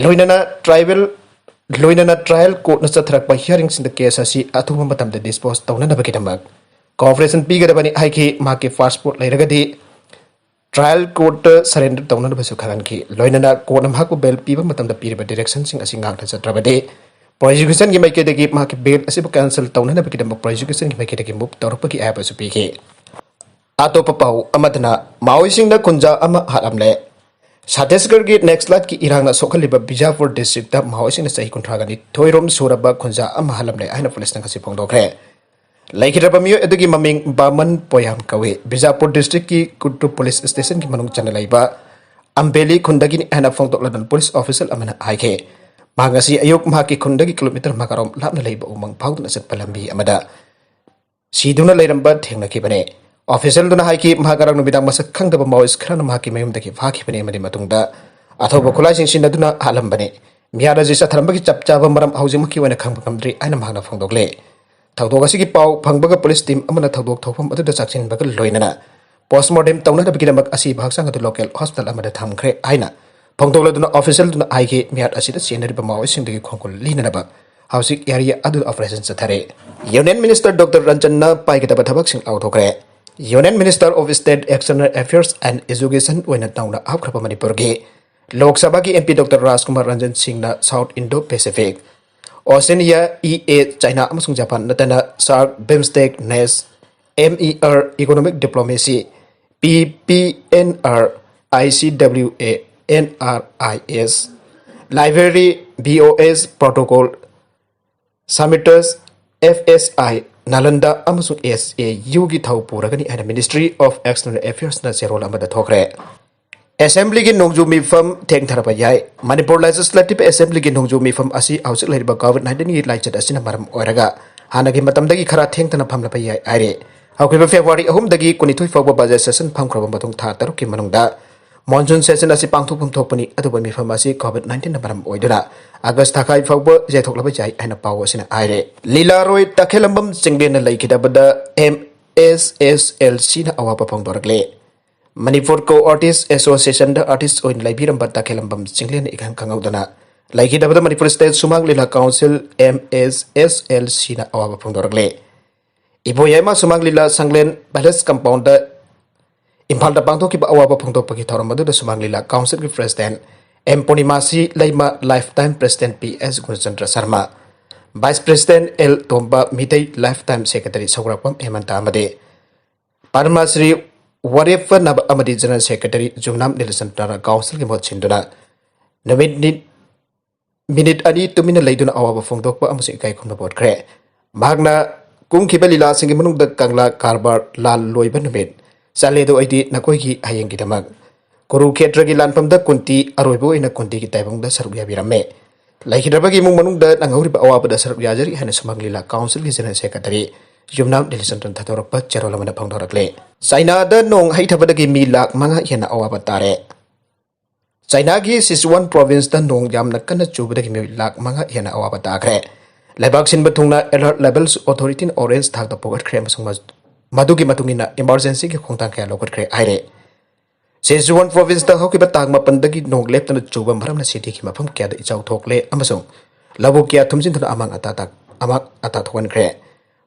ꯂꯣꯏꯅꯅ ꯇ꯭ꯔꯥꯏꯕꯦꯜ, ꯂꯣꯏꯅꯅ ꯇ꯭ꯔꯥꯌꯦꯜ ꯀꯣꯔꯠꯅ ꯆꯠꯊꯔꯛꯄ ꯍꯤꯌꯥꯔꯤꯡꯁꯤꯡꯗ ꯀꯦꯁ ꯑꯁꯤ ꯑꯊꯨꯕ ꯃꯇꯝꯗ ꯗꯤꯁꯄꯣꯖ ꯇꯧꯅꯅꯕꯒꯤꯗꯃꯛ ꯀꯣꯑꯣꯄꯔꯦꯁꯟ ꯄꯤꯒꯗꯕꯅꯤ ꯍꯥꯏꯈꯤ꯫ ꯃꯍꯥꯛꯀꯤ ꯄꯥꯁꯄꯣꯔꯠ ꯂꯩꯔꯒꯗꯤ ꯇ꯭ꯔꯥꯌꯦꯜ ꯀꯣꯔꯠꯇ ꯁꯔꯦꯟꯗꯔ ꯇꯧꯅꯅꯕꯁꯨ ꯈꯪꯍꯟꯈꯤ꯫ ꯂꯣꯏꯅꯅ ꯀꯣꯔꯠꯅ ꯃꯍꯥꯛꯄꯨ ꯕꯦꯜ ꯄꯤꯕ ꯃꯇꯝꯗ ꯄꯤꯔꯤꯕ ꯗꯤꯔꯦꯛꯁꯟꯁꯤꯡ ꯑꯁꯤ ꯉꯥꯛꯅ ꯆꯠꯇ꯭ꯔꯕꯗꯤ ꯄ꯭ꯔꯣꯁꯤꯀ꯭ꯌꯨꯁꯟꯒꯤ ꯃꯥꯏꯀꯩꯗꯒꯤ ꯃꯍꯥꯛꯀꯤ ꯕꯦꯜ ꯑꯁꯤꯕꯨ ꯀꯦꯟꯁꯦꯜ ꯇꯧꯅꯅꯕꯒꯤꯗꯃꯛ ꯄ꯭ꯔꯣꯁꯤꯀ꯭ꯌꯨꯁꯟꯒꯤ ꯃꯥꯏꯀꯩꯗꯒꯤ ꯃꯨꯚ ꯇꯧꯔꯛꯄꯒꯤ ꯑꯌꯥꯕꯁꯨ ꯄꯤꯈꯤ꯫ ꯑꯇꯣꯞꯄ ꯄꯥꯎ ꯑꯃꯗꯅ, ꯃꯥꯑꯣꯏꯁꯤꯡꯅ ꯈꯨꯟꯖꯥ ꯑꯃ ꯍꯥꯠꯂꯝꯂꯦ꯫ ꯁꯠꯇꯤꯁꯒꯔꯒꯤ ꯅꯦꯛꯁꯂꯥꯏꯠꯀꯤ ꯏꯔꯥꯡꯅ ꯁꯣꯛꯍꯜꯂꯤꯕ ꯕꯤꯖꯥꯄꯨꯔ ꯗꯤꯁꯇ꯭ꯔꯤꯛꯇ ꯃꯥꯑꯣꯏꯁꯤꯡꯅ ꯆꯍꯤ ꯀꯨꯟꯊ꯭ꯔꯥꯒ ꯅꯤꯊꯣꯏ ꯔꯣꯝ ꯁꯨꯔꯕ ꯈꯨꯟꯖꯥ ꯑꯃ ꯍꯥꯠꯂꯝꯂꯦ ꯍꯥꯏꯅ ꯄꯨꯂꯤꯁꯅ ꯉꯁꯤ ꯐꯣꯡꯗꯣꯛꯈ꯭ꯔꯦ꯫ ꯂꯩꯈꯤꯗ꯭ꯔꯕ ꯃꯤꯑꯣꯏ ꯑꯗꯨꯒꯤ ꯃꯃꯤꯡ ꯕꯥꯃꯟ ꯄꯣꯌꯥꯝ ꯀꯧꯏ꯫ ꯕꯤꯖꯥꯄꯨꯔ ꯗꯤꯁꯇ꯭ꯔꯤꯛꯀꯤ ꯀꯨꯇ꯭ꯔꯨ ꯄꯨꯂꯤꯁ ꯁ꯭ꯇꯦꯁꯟꯒꯤ ꯃꯅꯨꯡ ꯆꯟꯅ ꯂꯩꯕ ꯑꯝꯕꯦꯂꯤ ꯈꯨꯟꯗꯒꯤꯅꯤ ꯍꯥꯏꯅ ꯐꯣꯡꯗꯣꯛꯂꯗꯨꯅ ꯄꯨꯂꯤꯁ ꯑꯣꯐꯤꯁꯤꯌꯦꯜ ꯑꯃꯅ ꯍꯥꯏꯈꯤ꯫ ꯃꯍꯥꯛ ꯉꯁꯤ ꯑꯌꯨꯛ ꯃꯍꯥꯛꯀꯤ ꯈꯨꯟꯗꯒꯤ ꯀꯤꯂꯣꯃꯤꯇꯔ ꯃꯉꯥꯔꯣꯝ ꯂꯥꯞꯅ ꯂꯩꯕ ꯎꯃꯪ ꯐꯥꯎꯗꯨꯅ ꯆꯠꯄ ꯂꯝꯕꯤ ꯑꯃꯗ ꯁꯤꯗꯨꯅ ꯂꯩꯔꯝꯕ ꯊꯦꯡꯅꯈꯤꯕꯅꯤ꯫ ꯑꯣꯐꯤꯁꯤꯌꯦꯜꯗꯨꯅ ꯍꯥꯏꯈꯤ, ꯃꯍꯥꯛ ꯉꯔꯥꯡ ꯅꯨꯃꯤꯗꯥꯡ ꯃꯁꯛ ꯈꯪꯗꯕ ꯃꯥꯑꯣꯏꯁ ꯈꯔꯅ ꯃꯍꯥꯛꯀꯤ ꯃꯌꯨꯝꯗꯒꯤ ꯐꯥꯈꯤꯕꯅꯤ ꯑꯃꯗꯤ ꯃꯇꯨꯡꯗ ꯑꯊꯧꯕ ꯈꯨꯠꯂꯥꯏꯁꯤꯡ ꯁꯤꯖꯤꯟꯅꯗꯨꯅ ꯍꯥꯠꯂꯝꯕꯅꯤ꯫ ꯃꯤꯍꯥꯠ ꯑꯁꯤ ꯆꯠꯊꯔꯝꯕꯒꯤ ꯆꯞ ꯆꯥꯕ ꯃꯔꯝ ꯍꯧꯖꯤꯛꯃꯛꯀꯤ ꯑꯣꯏꯅ ꯈꯪꯕ ꯉꯝꯗ꯭ꯔꯤ ꯍꯥꯏꯅ ꯃꯍꯥꯛꯅ ꯐꯣꯡꯗꯣꯛꯂꯤ꯫ ꯊꯧꯗꯣꯛ ꯑꯁꯤꯒꯤ ꯄꯥꯎ ꯐꯪꯕꯒ ꯄꯨꯂꯤꯁ ꯇꯤꯝ ꯑꯃꯅ ꯊꯧꯗꯣꯛ ꯊꯣꯛꯐꯝ ꯑꯗꯨꯗ ꯆꯪꯁꯤꯟꯕꯒ ꯂꯣꯏꯅꯅ ꯄꯣꯁꯃꯣꯔꯇꯦꯝ ꯇꯧꯅꯅꯕꯒꯤꯗꯃꯛ ꯑꯁꯤꯕ ꯍꯛꯆꯥꯡ ꯑꯗꯨ ꯂꯣꯀꯦꯜ ꯍꯣꯁꯄꯤꯇꯥꯜ ꯑꯃꯗ ꯊꯝꯈ꯭ꯔꯦ ꯍꯥꯏꯅ ꯐꯣꯡꯗꯣꯛꯂꯗꯨꯅ ꯑꯣꯐꯤꯁꯤꯌꯦꯜꯗꯨꯅ ꯍꯥꯏꯈꯤ, ꯃꯤꯍꯥꯠ ꯑꯁꯤꯗ ꯆꯦꯟꯅꯔꯤꯕ ꯃꯥꯑꯣꯏꯁꯤꯡꯗꯒꯤ ꯈꯣꯡꯒꯨꯜ ꯂꯤꯅꯅꯕ ꯍꯧꯖꯤꯛ ꯑꯦꯔꯤꯌꯥ ꯑꯗꯨꯗ ꯑꯣꯄꯔꯦꯁꯟ ꯆꯠꯊꯔꯤ꯫ ꯌꯨꯅꯤꯌꯟ ꯃꯤꯅꯤꯁꯇꯔ ꯗꯣꯛꯇꯔ ꯔꯟꯖꯟꯅ ꯄꯥꯏꯒꯗꯕ ꯊꯕꯛꯁꯤꯡ ꯂꯥꯎꯊꯣꯛꯈ꯭ꯔꯦ꯫ Union minister of state external affairs and education ꯑꯣꯏꯅ ꯅꯧꯅ ꯍꯥꯞꯈ꯭ꯔꯕ ꯃꯅꯤꯄꯨꯔꯒꯤ ꯂꯣꯛ ꯁꯚꯥꯒꯤ M P doctor Rajkumar Ranjan ꯁꯤꯡꯅ south Indo pacific Oceania, E A, China ꯑꯃꯁꯨꯡ ꯖꯄꯥꯟ ꯅꯠꯇꯅ SAARC, BIMSTEC, NES, M E R, Economic Diplomacy, P P N R, I C W A, N R I S, Library, B O S, Protocol, Summitus, F S I, Nalanda ꯑꯃꯁꯨꯡ S A U ꯒꯤ ꯊꯧ ꯄꯨꯔꯒꯅꯤ ꯍꯥꯏꯅ Ministry of External Affairs ꯅ ꯆꯦꯔꯣꯜ ꯑꯃꯗ ꯊꯣꯛꯈ꯭ꯔꯦ꯫ Assembly ꯒꯤ ꯅꯣꯡꯖꯨ ꯃꯤꯐꯝ ꯊꯦꯡꯊꯔꯕ ꯌꯥꯏ꯫ Manipur Legislative Assembly ꯒꯤ ꯅꯣꯡꯖꯨ ꯃꯤꯐꯝ ꯑꯁꯤ ꯍꯧꯖꯤꯛ ꯂꯩꯔꯤꯕ COVID nineteen ꯒꯤ ꯂꯥꯏꯆꯠ ꯑꯁꯤꯅ ꯃꯔꯝ ꯑꯣꯏꯔꯒ ꯍꯥꯟꯅꯒꯤ ꯃꯇꯝꯗꯒꯤ ꯈꯔ ꯊꯦꯡꯊꯅ ꯐꯝꯂꯕ ꯌꯥꯏ ꯍꯥꯏꯔꯤ꯫ ꯍꯧꯈꯤꯕ February ꯑꯍꯨꯝꯗꯒꯤ ꯀꯨꯟꯅꯤꯊꯣꯏ ꯐꯥꯎꯕ budget session ꯐꯝꯈ꯭ꯔꯕ ꯃꯇꯨꯡ ꯊꯥ ꯇꯔꯨꯛꯀꯤ ꯃꯅꯨꯡꯗ monsoon session ꯑꯁꯤ ꯄꯥꯡꯊꯣꯛꯐꯝ ꯊꯣꯛꯄꯅꯤ, ꯑꯗꯨꯕꯨ ꯃꯤꯐꯝ ꯑꯁꯤ COVID nineteen ꯅ ꯃꯔꯝ ꯑꯣꯏꯗꯨꯅ August ꯊꯥꯈꯥꯏ ꯐꯥꯎꯕ ꯌꯩꯊꯣꯛꯂꯕ ꯌꯥꯏ ꯍꯥꯏꯅ ꯄꯥꯎ ꯑꯁꯤꯅ ꯍꯥꯏꯔꯤ꯫ ꯂꯤꯂꯥꯔꯣꯏ ꯇꯈꯦꯂꯝꯕꯝ ꯆꯤꯡꯂꯦꯟꯅ ꯂꯩꯈꯤꯗꯕꯗ M S S L C ꯅ ꯑꯋꯥꯕ ꯐꯣꯡꯗꯣꯔꯛꯂꯦ꯫ Manipur Co Artist Association ꯗ artist ꯑꯣꯏꯅ ꯂꯩꯕꯤꯔꯝꯕ ꯇꯈꯦꯂꯝꯕꯝ ꯆꯤꯡꯂꯦꯟꯅ ꯏꯈꯪ ꯈꯪꯍꯧꯗꯅ ꯂꯩꯈꯤꯗꯕꯗ Manipur State ꯁꯨꯃꯥꯡ ꯂꯤꯂꯥ Council, M S S L C ꯅ ꯑꯋꯥꯕ ꯐꯣꯡꯗꯣꯔꯛꯂꯦ꯫ ꯏꯕꯣꯌꯥꯏꯃ ꯁꯨꯃꯥꯡ ꯂꯤꯂꯥ ꯁꯪꯂꯦꯟ Palace Compound ꯗ ꯏꯝꯐꯥꯜꯗ ꯄꯥꯡꯊꯣꯛꯈꯤꯕ ꯑꯋꯥꯕ ꯐꯣꯡꯗꯣꯛꯄꯒꯤ ꯊꯧꯔꯝ ꯑꯗꯨꯗ ꯁꯨꯃꯥꯡ ꯂꯤꯂꯥ Council ꯒꯤ President M ꯄꯨꯔꯅꯤꯃꯥꯁꯤ ꯂꯩꯃ, Lifetime President P S ꯒꯨꯔꯆꯟꯗ꯭ꯔ Sharma, Vice President L ꯇꯣꯝꯕ ꯃꯤꯇꯩ, Lifetime Secretary ꯁꯧꯒ꯭ꯔꯥꯛꯄꯝ ꯍꯦꯃꯟꯇ ꯑꯃꯗꯤ ꯄꯗꯃꯁ꯭ꯔꯤ ꯋꯥꯔꯦꯞꯐꯅꯕ ꯑꯃꯗꯤ General Secretary ꯌꯨꯝꯅꯥꯝ ꯅꯤꯂꯆꯟꯗ꯭ꯔꯅ Council ꯒꯤ ꯃꯍꯨꯠ ꯁꯤꯟꯗꯨꯅ ꯅꯨꯃꯤꯠ ꯅꯤ-, ꯃꯤꯅꯤꯠ ꯑꯅꯤ ꯇꯨꯃꯤꯟꯅ ꯂꯩꯗꯨꯅ ꯑꯋꯥꯕ ꯐꯣꯡꯗꯣꯛꯄ ꯑꯃꯁꯨꯡ ꯏꯀꯥꯏ ꯈꯨꯝꯅꯕ ꯎꯠꯈ꯭ꯔꯦ꯫ ꯃꯍꯥꯛꯅ ꯀꯨꯝꯈꯤꯕ ꯂꯤꯂꯥꯁꯤꯡꯒꯤ ꯃꯅꯨꯡꯗ ꯀꯪꯂꯥ ꯀꯔꯕꯥꯔ ꯂꯥꯜ ꯂꯣꯏꯕ ꯅꯨꯃꯤꯠ, ꯆꯠꯂꯦꯗꯣ ꯑꯩꯗꯤ ꯅꯈꯣꯏꯒꯤ ꯍꯌꯦꯡꯒꯤꯗꯃꯛ, ꯀꯨꯔꯨꯈꯦꯇ꯭ꯔꯒꯤ ꯂꯥꯟꯐꯝꯗ ꯀꯨꯟꯇꯤ ꯑꯔꯣꯏꯕ ꯑꯣꯏꯅ ꯀꯨꯟꯇꯤꯒꯤ ꯇꯥꯏꯕꯪꯗ ꯁꯔꯨꯛ ꯌꯥꯕꯤꯔꯝꯃꯦ꯫ ꯂꯩꯈꯤꯗ꯭ꯔꯕꯒꯤ ꯏꯃꯨꯡ ꯃꯅꯨꯡꯗ ꯅꯪꯍꯧꯔꯤꯕ ꯑꯋꯥꯕꯗ ꯁꯔꯨꯛ ꯌꯥꯖꯔꯤ ꯍꯥꯏꯅ ꯁꯨꯃꯥꯡ ꯂꯤꯂꯥ Council ꯒꯤ General Secretary ꯌꯨꯝꯅꯥꯝ ꯅꯤꯂꯆꯟꯗ꯭ꯔꯟ ꯊꯥꯗꯣꯔꯛꯄ ꯆꯦꯔꯣꯜ ꯑꯃꯅ ꯐꯣꯡꯗꯣꯔꯛꯂꯦ꯫ ꯆꯥꯏꯅꯥꯗ ꯅꯣꯡ ꯍꯩꯊꯕꯗꯒꯤ ꯃꯤ ꯂꯥꯈ ꯃꯉꯥ ꯍꯦꯟꯅ ꯑꯋꯥꯕ ꯇꯥꯔꯦ꯫ ꯆꯥꯏꯅꯥꯒꯤ Sichuan Province ꯇ ꯅꯣꯡ ꯌꯥꯝꯅ ꯀꯟꯅ ꯆꯨꯕꯗꯒꯤ ꯃꯤꯑꯣꯏ ꯂꯥꯈ ꯃꯉꯥ ꯍꯦꯟꯅ ꯑꯋꯥꯕ ꯇꯥꯈ꯭ꯔꯦ꯫ ꯂꯩꯕꯥꯛ ꯁꯤꯟꯕ ꯊꯨꯡꯅ alert levels authority ꯅ orange ꯊꯥꯛꯇ ꯄꯨꯈꯠꯈ꯭ꯔꯦ ꯑꯃꯁꯨꯡ ꯃ-, ꯃꯗꯨꯒꯤ ꯃꯇꯨꯡ ꯏꯟꯅ emergency ꯒꯤ ꯈꯣꯡꯊꯥꯡ ꯀꯌꯥ ꯂꯧꯈꯠꯈ꯭ꯔꯦ ꯍꯥꯏꯔꯦ꯫ Sichuan Province ꯇ ꯍꯧꯈꯤꯕ ꯇꯥꯡ ꯃꯥꯄꯟꯗꯒꯤ ꯅꯣꯡ ꯂꯦꯞꯇꯅ ꯆꯨꯕ ꯃꯔꯝꯅ city ꯒꯤ ꯃꯐꯝ ꯀꯌꯥꯗ ꯏꯆꯥꯎ ꯊꯣꯛꯂꯦ ꯑꯃꯁꯨꯡ ꯂꯧꯕꯨꯛ ꯀꯌꯥ ꯊꯨꯝꯖꯤꯟꯗꯨꯅ ꯑꯃꯥꯡ ꯑꯇꯥ ꯇꯥꯛ-, ꯑꯃꯥꯡ ꯑꯇꯥ ꯊꯣꯛꯍꯟꯈ꯭ꯔꯦ꯫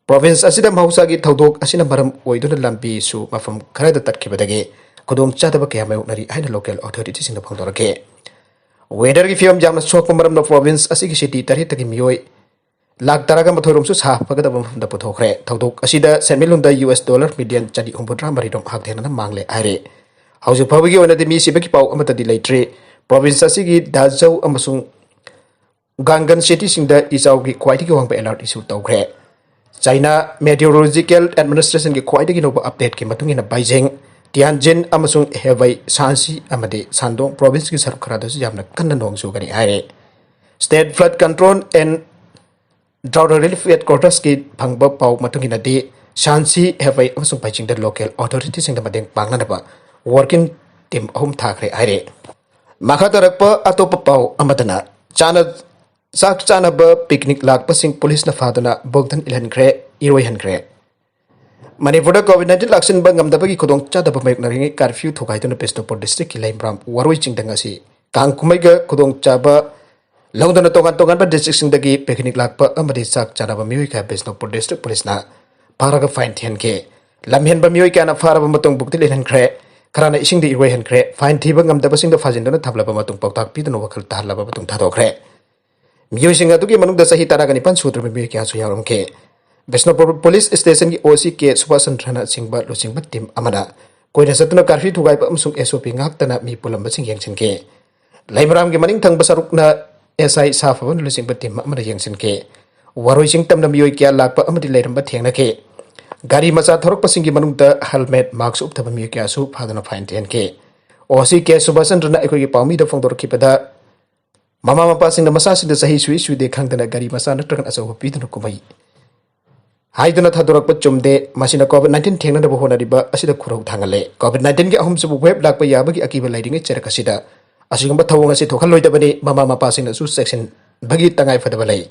Province ꯑꯁꯤꯗ ꯃꯍꯧꯁꯥꯒꯤ ꯊꯧꯗꯣꯛ ꯑꯁꯤꯅ ꯃꯔꯝ ꯑꯣꯏꯗꯨꯅ ꯂꯝꯕꯤꯁꯨ ꯃꯐꯝ ꯈꯔꯗ ꯇꯠꯈꯤꯕꯗꯒꯤ ꯈꯨꯗꯣꯡꯆꯥꯗꯕ ꯀꯌꯥ ꯃꯥꯌꯣꯛꯅꯔꯤ ꯍꯥꯏꯅ local authority ꯁꯤꯡꯅ ꯐꯣꯡꯗꯣꯔꯛꯈꯤ꯫ Weatherꯒꯤ ꯐꯤꯕꯝ ꯌꯥꯝꯅ ꯁꯣꯛꯄ ꯃꯔꯝꯅ province ꯑꯁꯤꯒꯤ city ꯇꯔꯦꯠꯇꯒꯤ ꯃꯤꯑꯣꯏ ꯂꯥꯈ ꯇꯔꯥꯒ ꯃꯥꯊꯣꯏ ꯔꯣꯝꯁꯨ ꯁꯥ ꯐꯒꯗꯕ ꯃꯐꯝꯗ ꯄꯨꯊꯣꯛꯈ꯭ꯔꯦ꯫ ꯊꯧꯗꯣꯛ ꯑꯁꯤꯗ ꯁꯦꯟꯃꯤꯠꯂꯣꯟꯗ U S dollar million ꯆꯅꯤ ꯍꯨꯝꯐꯨꯇꯔꯥ ꯃꯔꯤ ꯔꯣꯝ ꯍꯛꯊꯦꯡꯅꯅ ꯃꯥꯡꯂꯦ ꯍꯥꯏꯔꯦ꯫ ꯍꯧꯖꯤꯛ ꯐꯥꯎꯕꯒꯤ ꯑꯣꯏꯅꯗꯤ ꯃꯤ ꯁꯤꯕꯒꯤ ꯄꯥꯎ ꯑꯃꯠꯇꯗꯤ ꯂꯩꯇ꯭ꯔꯤ꯫ Province ꯑꯁꯤꯒꯤ Dazhou ꯑꯃꯁꯨꯡ Gangan cityꯁꯤꯡꯗ ꯏꯆꯥꯎꯒꯤ ꯈ꯭ꯋꯥꯏꯗꯒꯤ ꯋꯥꯡꯕ alert issue ꯇꯧꯈ꯭ꯔꯦ꯫ China Meteorological Administrationꯒꯤ ꯈ꯭ꯋꯥꯏꯗꯒꯤ ꯅꯧꯕ updateꯀꯤ ꯃꯇꯨꯡ ꯏꯟꯅ Beijing, Tianjin ꯑꯃꯁꯨꯡ Hebei, Shanxi ꯑꯃꯗꯤ Shandong provinceꯀꯤ ꯁꯔꯨꯛ ꯈꯔꯗꯁꯨ ꯌꯥꯝꯅ ꯀꯟꯅ ꯅꯣꯡ ꯆꯨꯒꯅꯤ ꯍꯥꯏꯔꯦ꯫ State Flood Control and Drought Relief Headquartersꯀꯤ ꯐꯪꯕ ꯄꯥꯎ ꯃꯇꯨꯡ ꯏꯟꯅꯗꯤ, Shanxi, Hebei ꯑꯃꯁꯨꯡ Beijingꯗ local authorityꯁꯤꯡꯗ ꯃꯇꯦꯡ ꯄꯥꯡꯅꯅꯕ working team ꯑꯍꯨꯝ ꯊꯥꯈ꯭ꯔꯦ ꯍꯥꯏꯔꯦ꯫ ꯃꯈꯥ ꯇꯥꯔꯛꯄ ꯑꯇꯣꯞꯄ ꯄꯥꯎ ꯑꯃꯗꯅ, ꯆꯥꯅ ꯆꯥꯛ ꯆꯥꯅꯕ picnic ꯂꯥꯛꯄꯁꯤꯡ ꯄꯨꯂꯤꯁꯅ ꯐꯥꯗꯨꯅ ꯕꯣꯛꯗꯟ ꯏꯜꯍꯟꯈ꯭ꯔꯦ, ꯏꯔꯣꯏꯍꯟꯈ꯭ꯔꯦ꯫ ꯃꯅꯤꯄꯨꯔꯗ COVID nineteen ꯂꯥꯛꯁꯤꯟꯕ ꯉꯝꯗꯕꯒꯤ ꯈꯨꯗꯣꯡꯆꯥꯗꯕ ꯃꯥꯌꯣꯛꯅꯔꯤꯉꯩ curfew ꯊꯨꯒꯥꯏꯗꯨꯅ ꯕꯤꯁꯅꯨꯄꯨꯔ districtꯀꯤ ꯂꯩꯃꯔꯥꯝ ꯋꯥꯔꯣꯏ ꯆꯤꯡꯗ ꯉꯁꯤ ꯀꯥꯡ ꯀꯨꯝꯍꯩꯒ ꯈꯨꯗꯣꯡꯆꯥꯕ ꯂꯧꯗꯨꯅ ꯇꯣꯉꯥꯟ ꯇꯣꯉꯥꯟꯕ districtꯁꯤꯡꯗꯒꯤ picnic ꯂꯥꯛꯄ ꯑꯃꯗꯤ ꯆꯥꯛ ꯆꯥꯅꯕ ꯃꯤꯑꯣꯏ ꯀꯌꯥ ꯕꯤꯁꯅꯨꯄꯨꯔ district ꯄꯨꯂꯤꯁꯅ ꯐꯥꯔꯒ fine ꯊꯤꯍꯟꯈꯤ꯫ ꯂꯝꯍꯦꯟꯕ ꯃꯤꯑꯣꯏ ꯀꯌꯥꯅ ꯐꯥꯔꯕ ꯃꯇꯨꯡ ꯕꯣꯛꯗꯟ ꯏꯜꯍꯟꯈ꯭ꯔꯦ, ꯈꯔꯅ ꯏꯁꯤꯡꯗ ꯏꯔꯣꯏꯍꯟꯈ꯭ꯔꯦ꯫ Fine ꯊꯤꯕ ꯉꯝꯗꯕꯁꯤꯡꯗ ꯐꯥꯖꯤꯟꯗꯨꯅ ꯊꯝꯂꯕ ꯃꯇꯨꯡ ꯄꯥꯎꯇꯥꯛ ꯄꯤꯗꯨꯅ ꯋꯥꯈꯜ ꯇꯥꯍꯜꯂꯕ ꯃꯇꯨꯡ ꯊꯥꯗꯣꯛꯈ꯭ꯔꯦ꯫ ꯃꯤꯑꯣꯏꯁꯤꯡ ꯑꯗꯨꯒꯤ ꯃꯅꯨꯡꯗ ꯆꯍꯤ ꯇꯔꯥꯒ ꯅꯤꯄꯥꯟ ꯁꯨꯗ꯭ꯔꯤꯕ ꯃꯤꯑꯣꯏ ꯀꯌꯥꯁꯨ ꯌꯥꯎꯔꯝꯈꯤ꯫ ꯕꯤꯁꯅꯨꯄꯨꯔ police stationꯒꯤ OC ꯀꯦ ꯁꯨꯕꯥꯁ ꯆꯟꯗ꯭ꯔꯅ ꯆꯤꯡꯕ ꯂꯨꯆꯤꯡꯕ team ꯑꯃꯅ ꯀꯣꯏꯅ ꯆꯠꯇꯨꯅ curfew ꯊꯨꯒꯥꯏꯕ ꯑꯃꯁꯨꯡ SOP ꯉꯥꯛꯇꯅ ꯃꯤ ꯄꯨꯜꯂꯝꯕꯁꯤꯡ ꯌꯦꯡꯁꯤꯟꯈꯤ꯫ ꯂꯩꯃꯔꯥꯝꯒꯤ ꯃꯅꯤꯡ ꯊꯪꯕ ꯁꯔꯨꯛꯅ SI ꯁꯥꯐꯕꯅ ꯂꯨꯆꯤꯡꯕ team ꯑꯃꯅ ꯌꯦꯡꯁꯤꯟꯈꯤ꯫ ꯋꯥꯔꯣꯏꯁꯤꯡ ꯇꯝꯅ ꯃꯤꯑꯣꯏ ꯀꯌꯥ ꯂꯥꯛꯄ ꯑꯃꯗꯤ ꯂꯩꯔꯝꯕ ꯊꯦꯡꯅꯈꯤ꯫ ꯒꯥꯔꯤ ꯃꯆꯥ ꯊꯧꯔꯛꯄꯁꯤꯡꯒꯤ ꯃꯅꯨꯡꯗ helmet, mask ꯎꯞꯇꯕ ꯃꯤꯑꯣꯏ ꯀꯌꯥꯁꯨ ꯐꯥꯗꯨꯅ fine ꯊꯤꯍꯟꯈꯤ꯫ OC ꯀꯦ ꯁꯨꯕꯥꯁ ꯆꯟꯗ꯭ꯔꯅ ꯑꯩꯈꯣꯏꯒꯤ ꯄꯥꯎꯃꯤꯗ ꯐꯣꯡꯗꯣꯔꯛꯈꯤꯕꯗ, ꯃꯃꯥ ꯃꯄꯥꯁꯤꯡꯅ ꯃꯆꯥꯁꯤꯡꯗ ꯆꯍꯤ ꯁꯨꯏ ꯁꯨꯏꯗꯦ ꯈꯪꯗꯅ ꯒꯥꯔꯤ ꯃꯆꯥ ꯅꯠꯇ꯭ꯔꯒꯅ ꯑꯆꯧꯕ ꯄꯤꯗꯨꯅ ꯀꯨꯝꯍꯩ ꯍꯥꯏꯗꯨꯅ ꯊꯥꯗꯣꯔꯛꯄ ꯆꯨꯝꯗꯦ꯫ ꯃꯁꯤꯅ COVID nineteen ꯊꯦꯡꯅꯅꯕ ꯍꯣꯠꯅꯔꯤꯕ ꯑꯁꯤꯗ ꯈꯨꯔꯧ ꯊꯥꯡꯍꯜꯂꯦ꯫ COVID nineteenꯒꯤ ꯑꯍꯨꯝꯁꯨꯕ wave ꯂꯥꯛꯄ ꯌꯥꯕꯒꯤ ꯑꯀꯤꯕ ꯂꯩꯔꯤꯉꯩ ꯆꯩꯔꯛ ꯑꯁꯤꯗ ꯑꯁꯤꯒꯨꯝꯕ ꯊꯧꯑꯣꯡ ꯑꯁꯤ ꯊꯣꯛꯍꯜꯂꯣꯏꯗꯕꯅꯤ꯫ ꯃꯃꯥ ꯃꯄꯥꯁꯤꯡꯅꯁꯨ ꯆꯦꯛꯁꯤꯟꯕꯒꯤ ꯇꯉꯥꯏ ꯐꯗꯕ ꯂꯩ꯫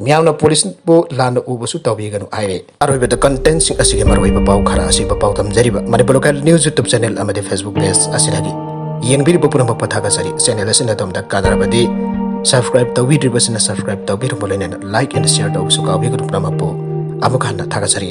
ꯃꯤꯌꯥꯝꯅ ꯄꯨꯂꯤꯁꯄꯨ ꯂꯥꯟꯅ ꯎꯕꯁꯨ ꯇꯧꯕꯤꯒꯅꯨ ꯍꯥꯏꯔꯦ꯫ ꯑꯔꯣꯏꯕꯗ contentꯁꯤꯡ ꯑꯁꯤꯒꯤ ꯃꯔꯨꯑꯣꯏꯕ ꯄꯥꯎ ꯈꯔ ꯑꯁꯤꯕꯨ ꯄꯥꯎꯗꯝꯖꯔꯤꯕ Manipur Local News YouTube channel ꯑꯃꯗꯤ Facebook page ꯑꯁꯤꯗꯒꯤ ꯌꯦꯡꯕꯤꯔꯤꯕ ꯄꯨꯝꯅꯃꯛꯄꯨ ꯊꯥꯒꯠꯆꯔꯤ꯫ Channel ꯑꯁꯤꯅ ꯑꯗꯣꯝꯗ ꯀꯥꯟꯅꯔꯕꯗꯤ subscribe ꯇꯧꯕꯤꯗ꯭ꯔꯤꯕꯁꯤꯡꯅ subscribe ꯇꯧꯕꯤꯔꯝꯕ ꯂꯣꯏꯅꯅ like and share ꯇꯧꯕꯁꯨ ꯀꯥꯎꯕꯤꯒꯅꯨ꯫ ꯄꯨꯝꯅꯃꯛꯄꯨ ꯑꯃꯨꯛ ꯍꯟꯅ ꯊꯥꯒꯠꯆꯔꯤ꯫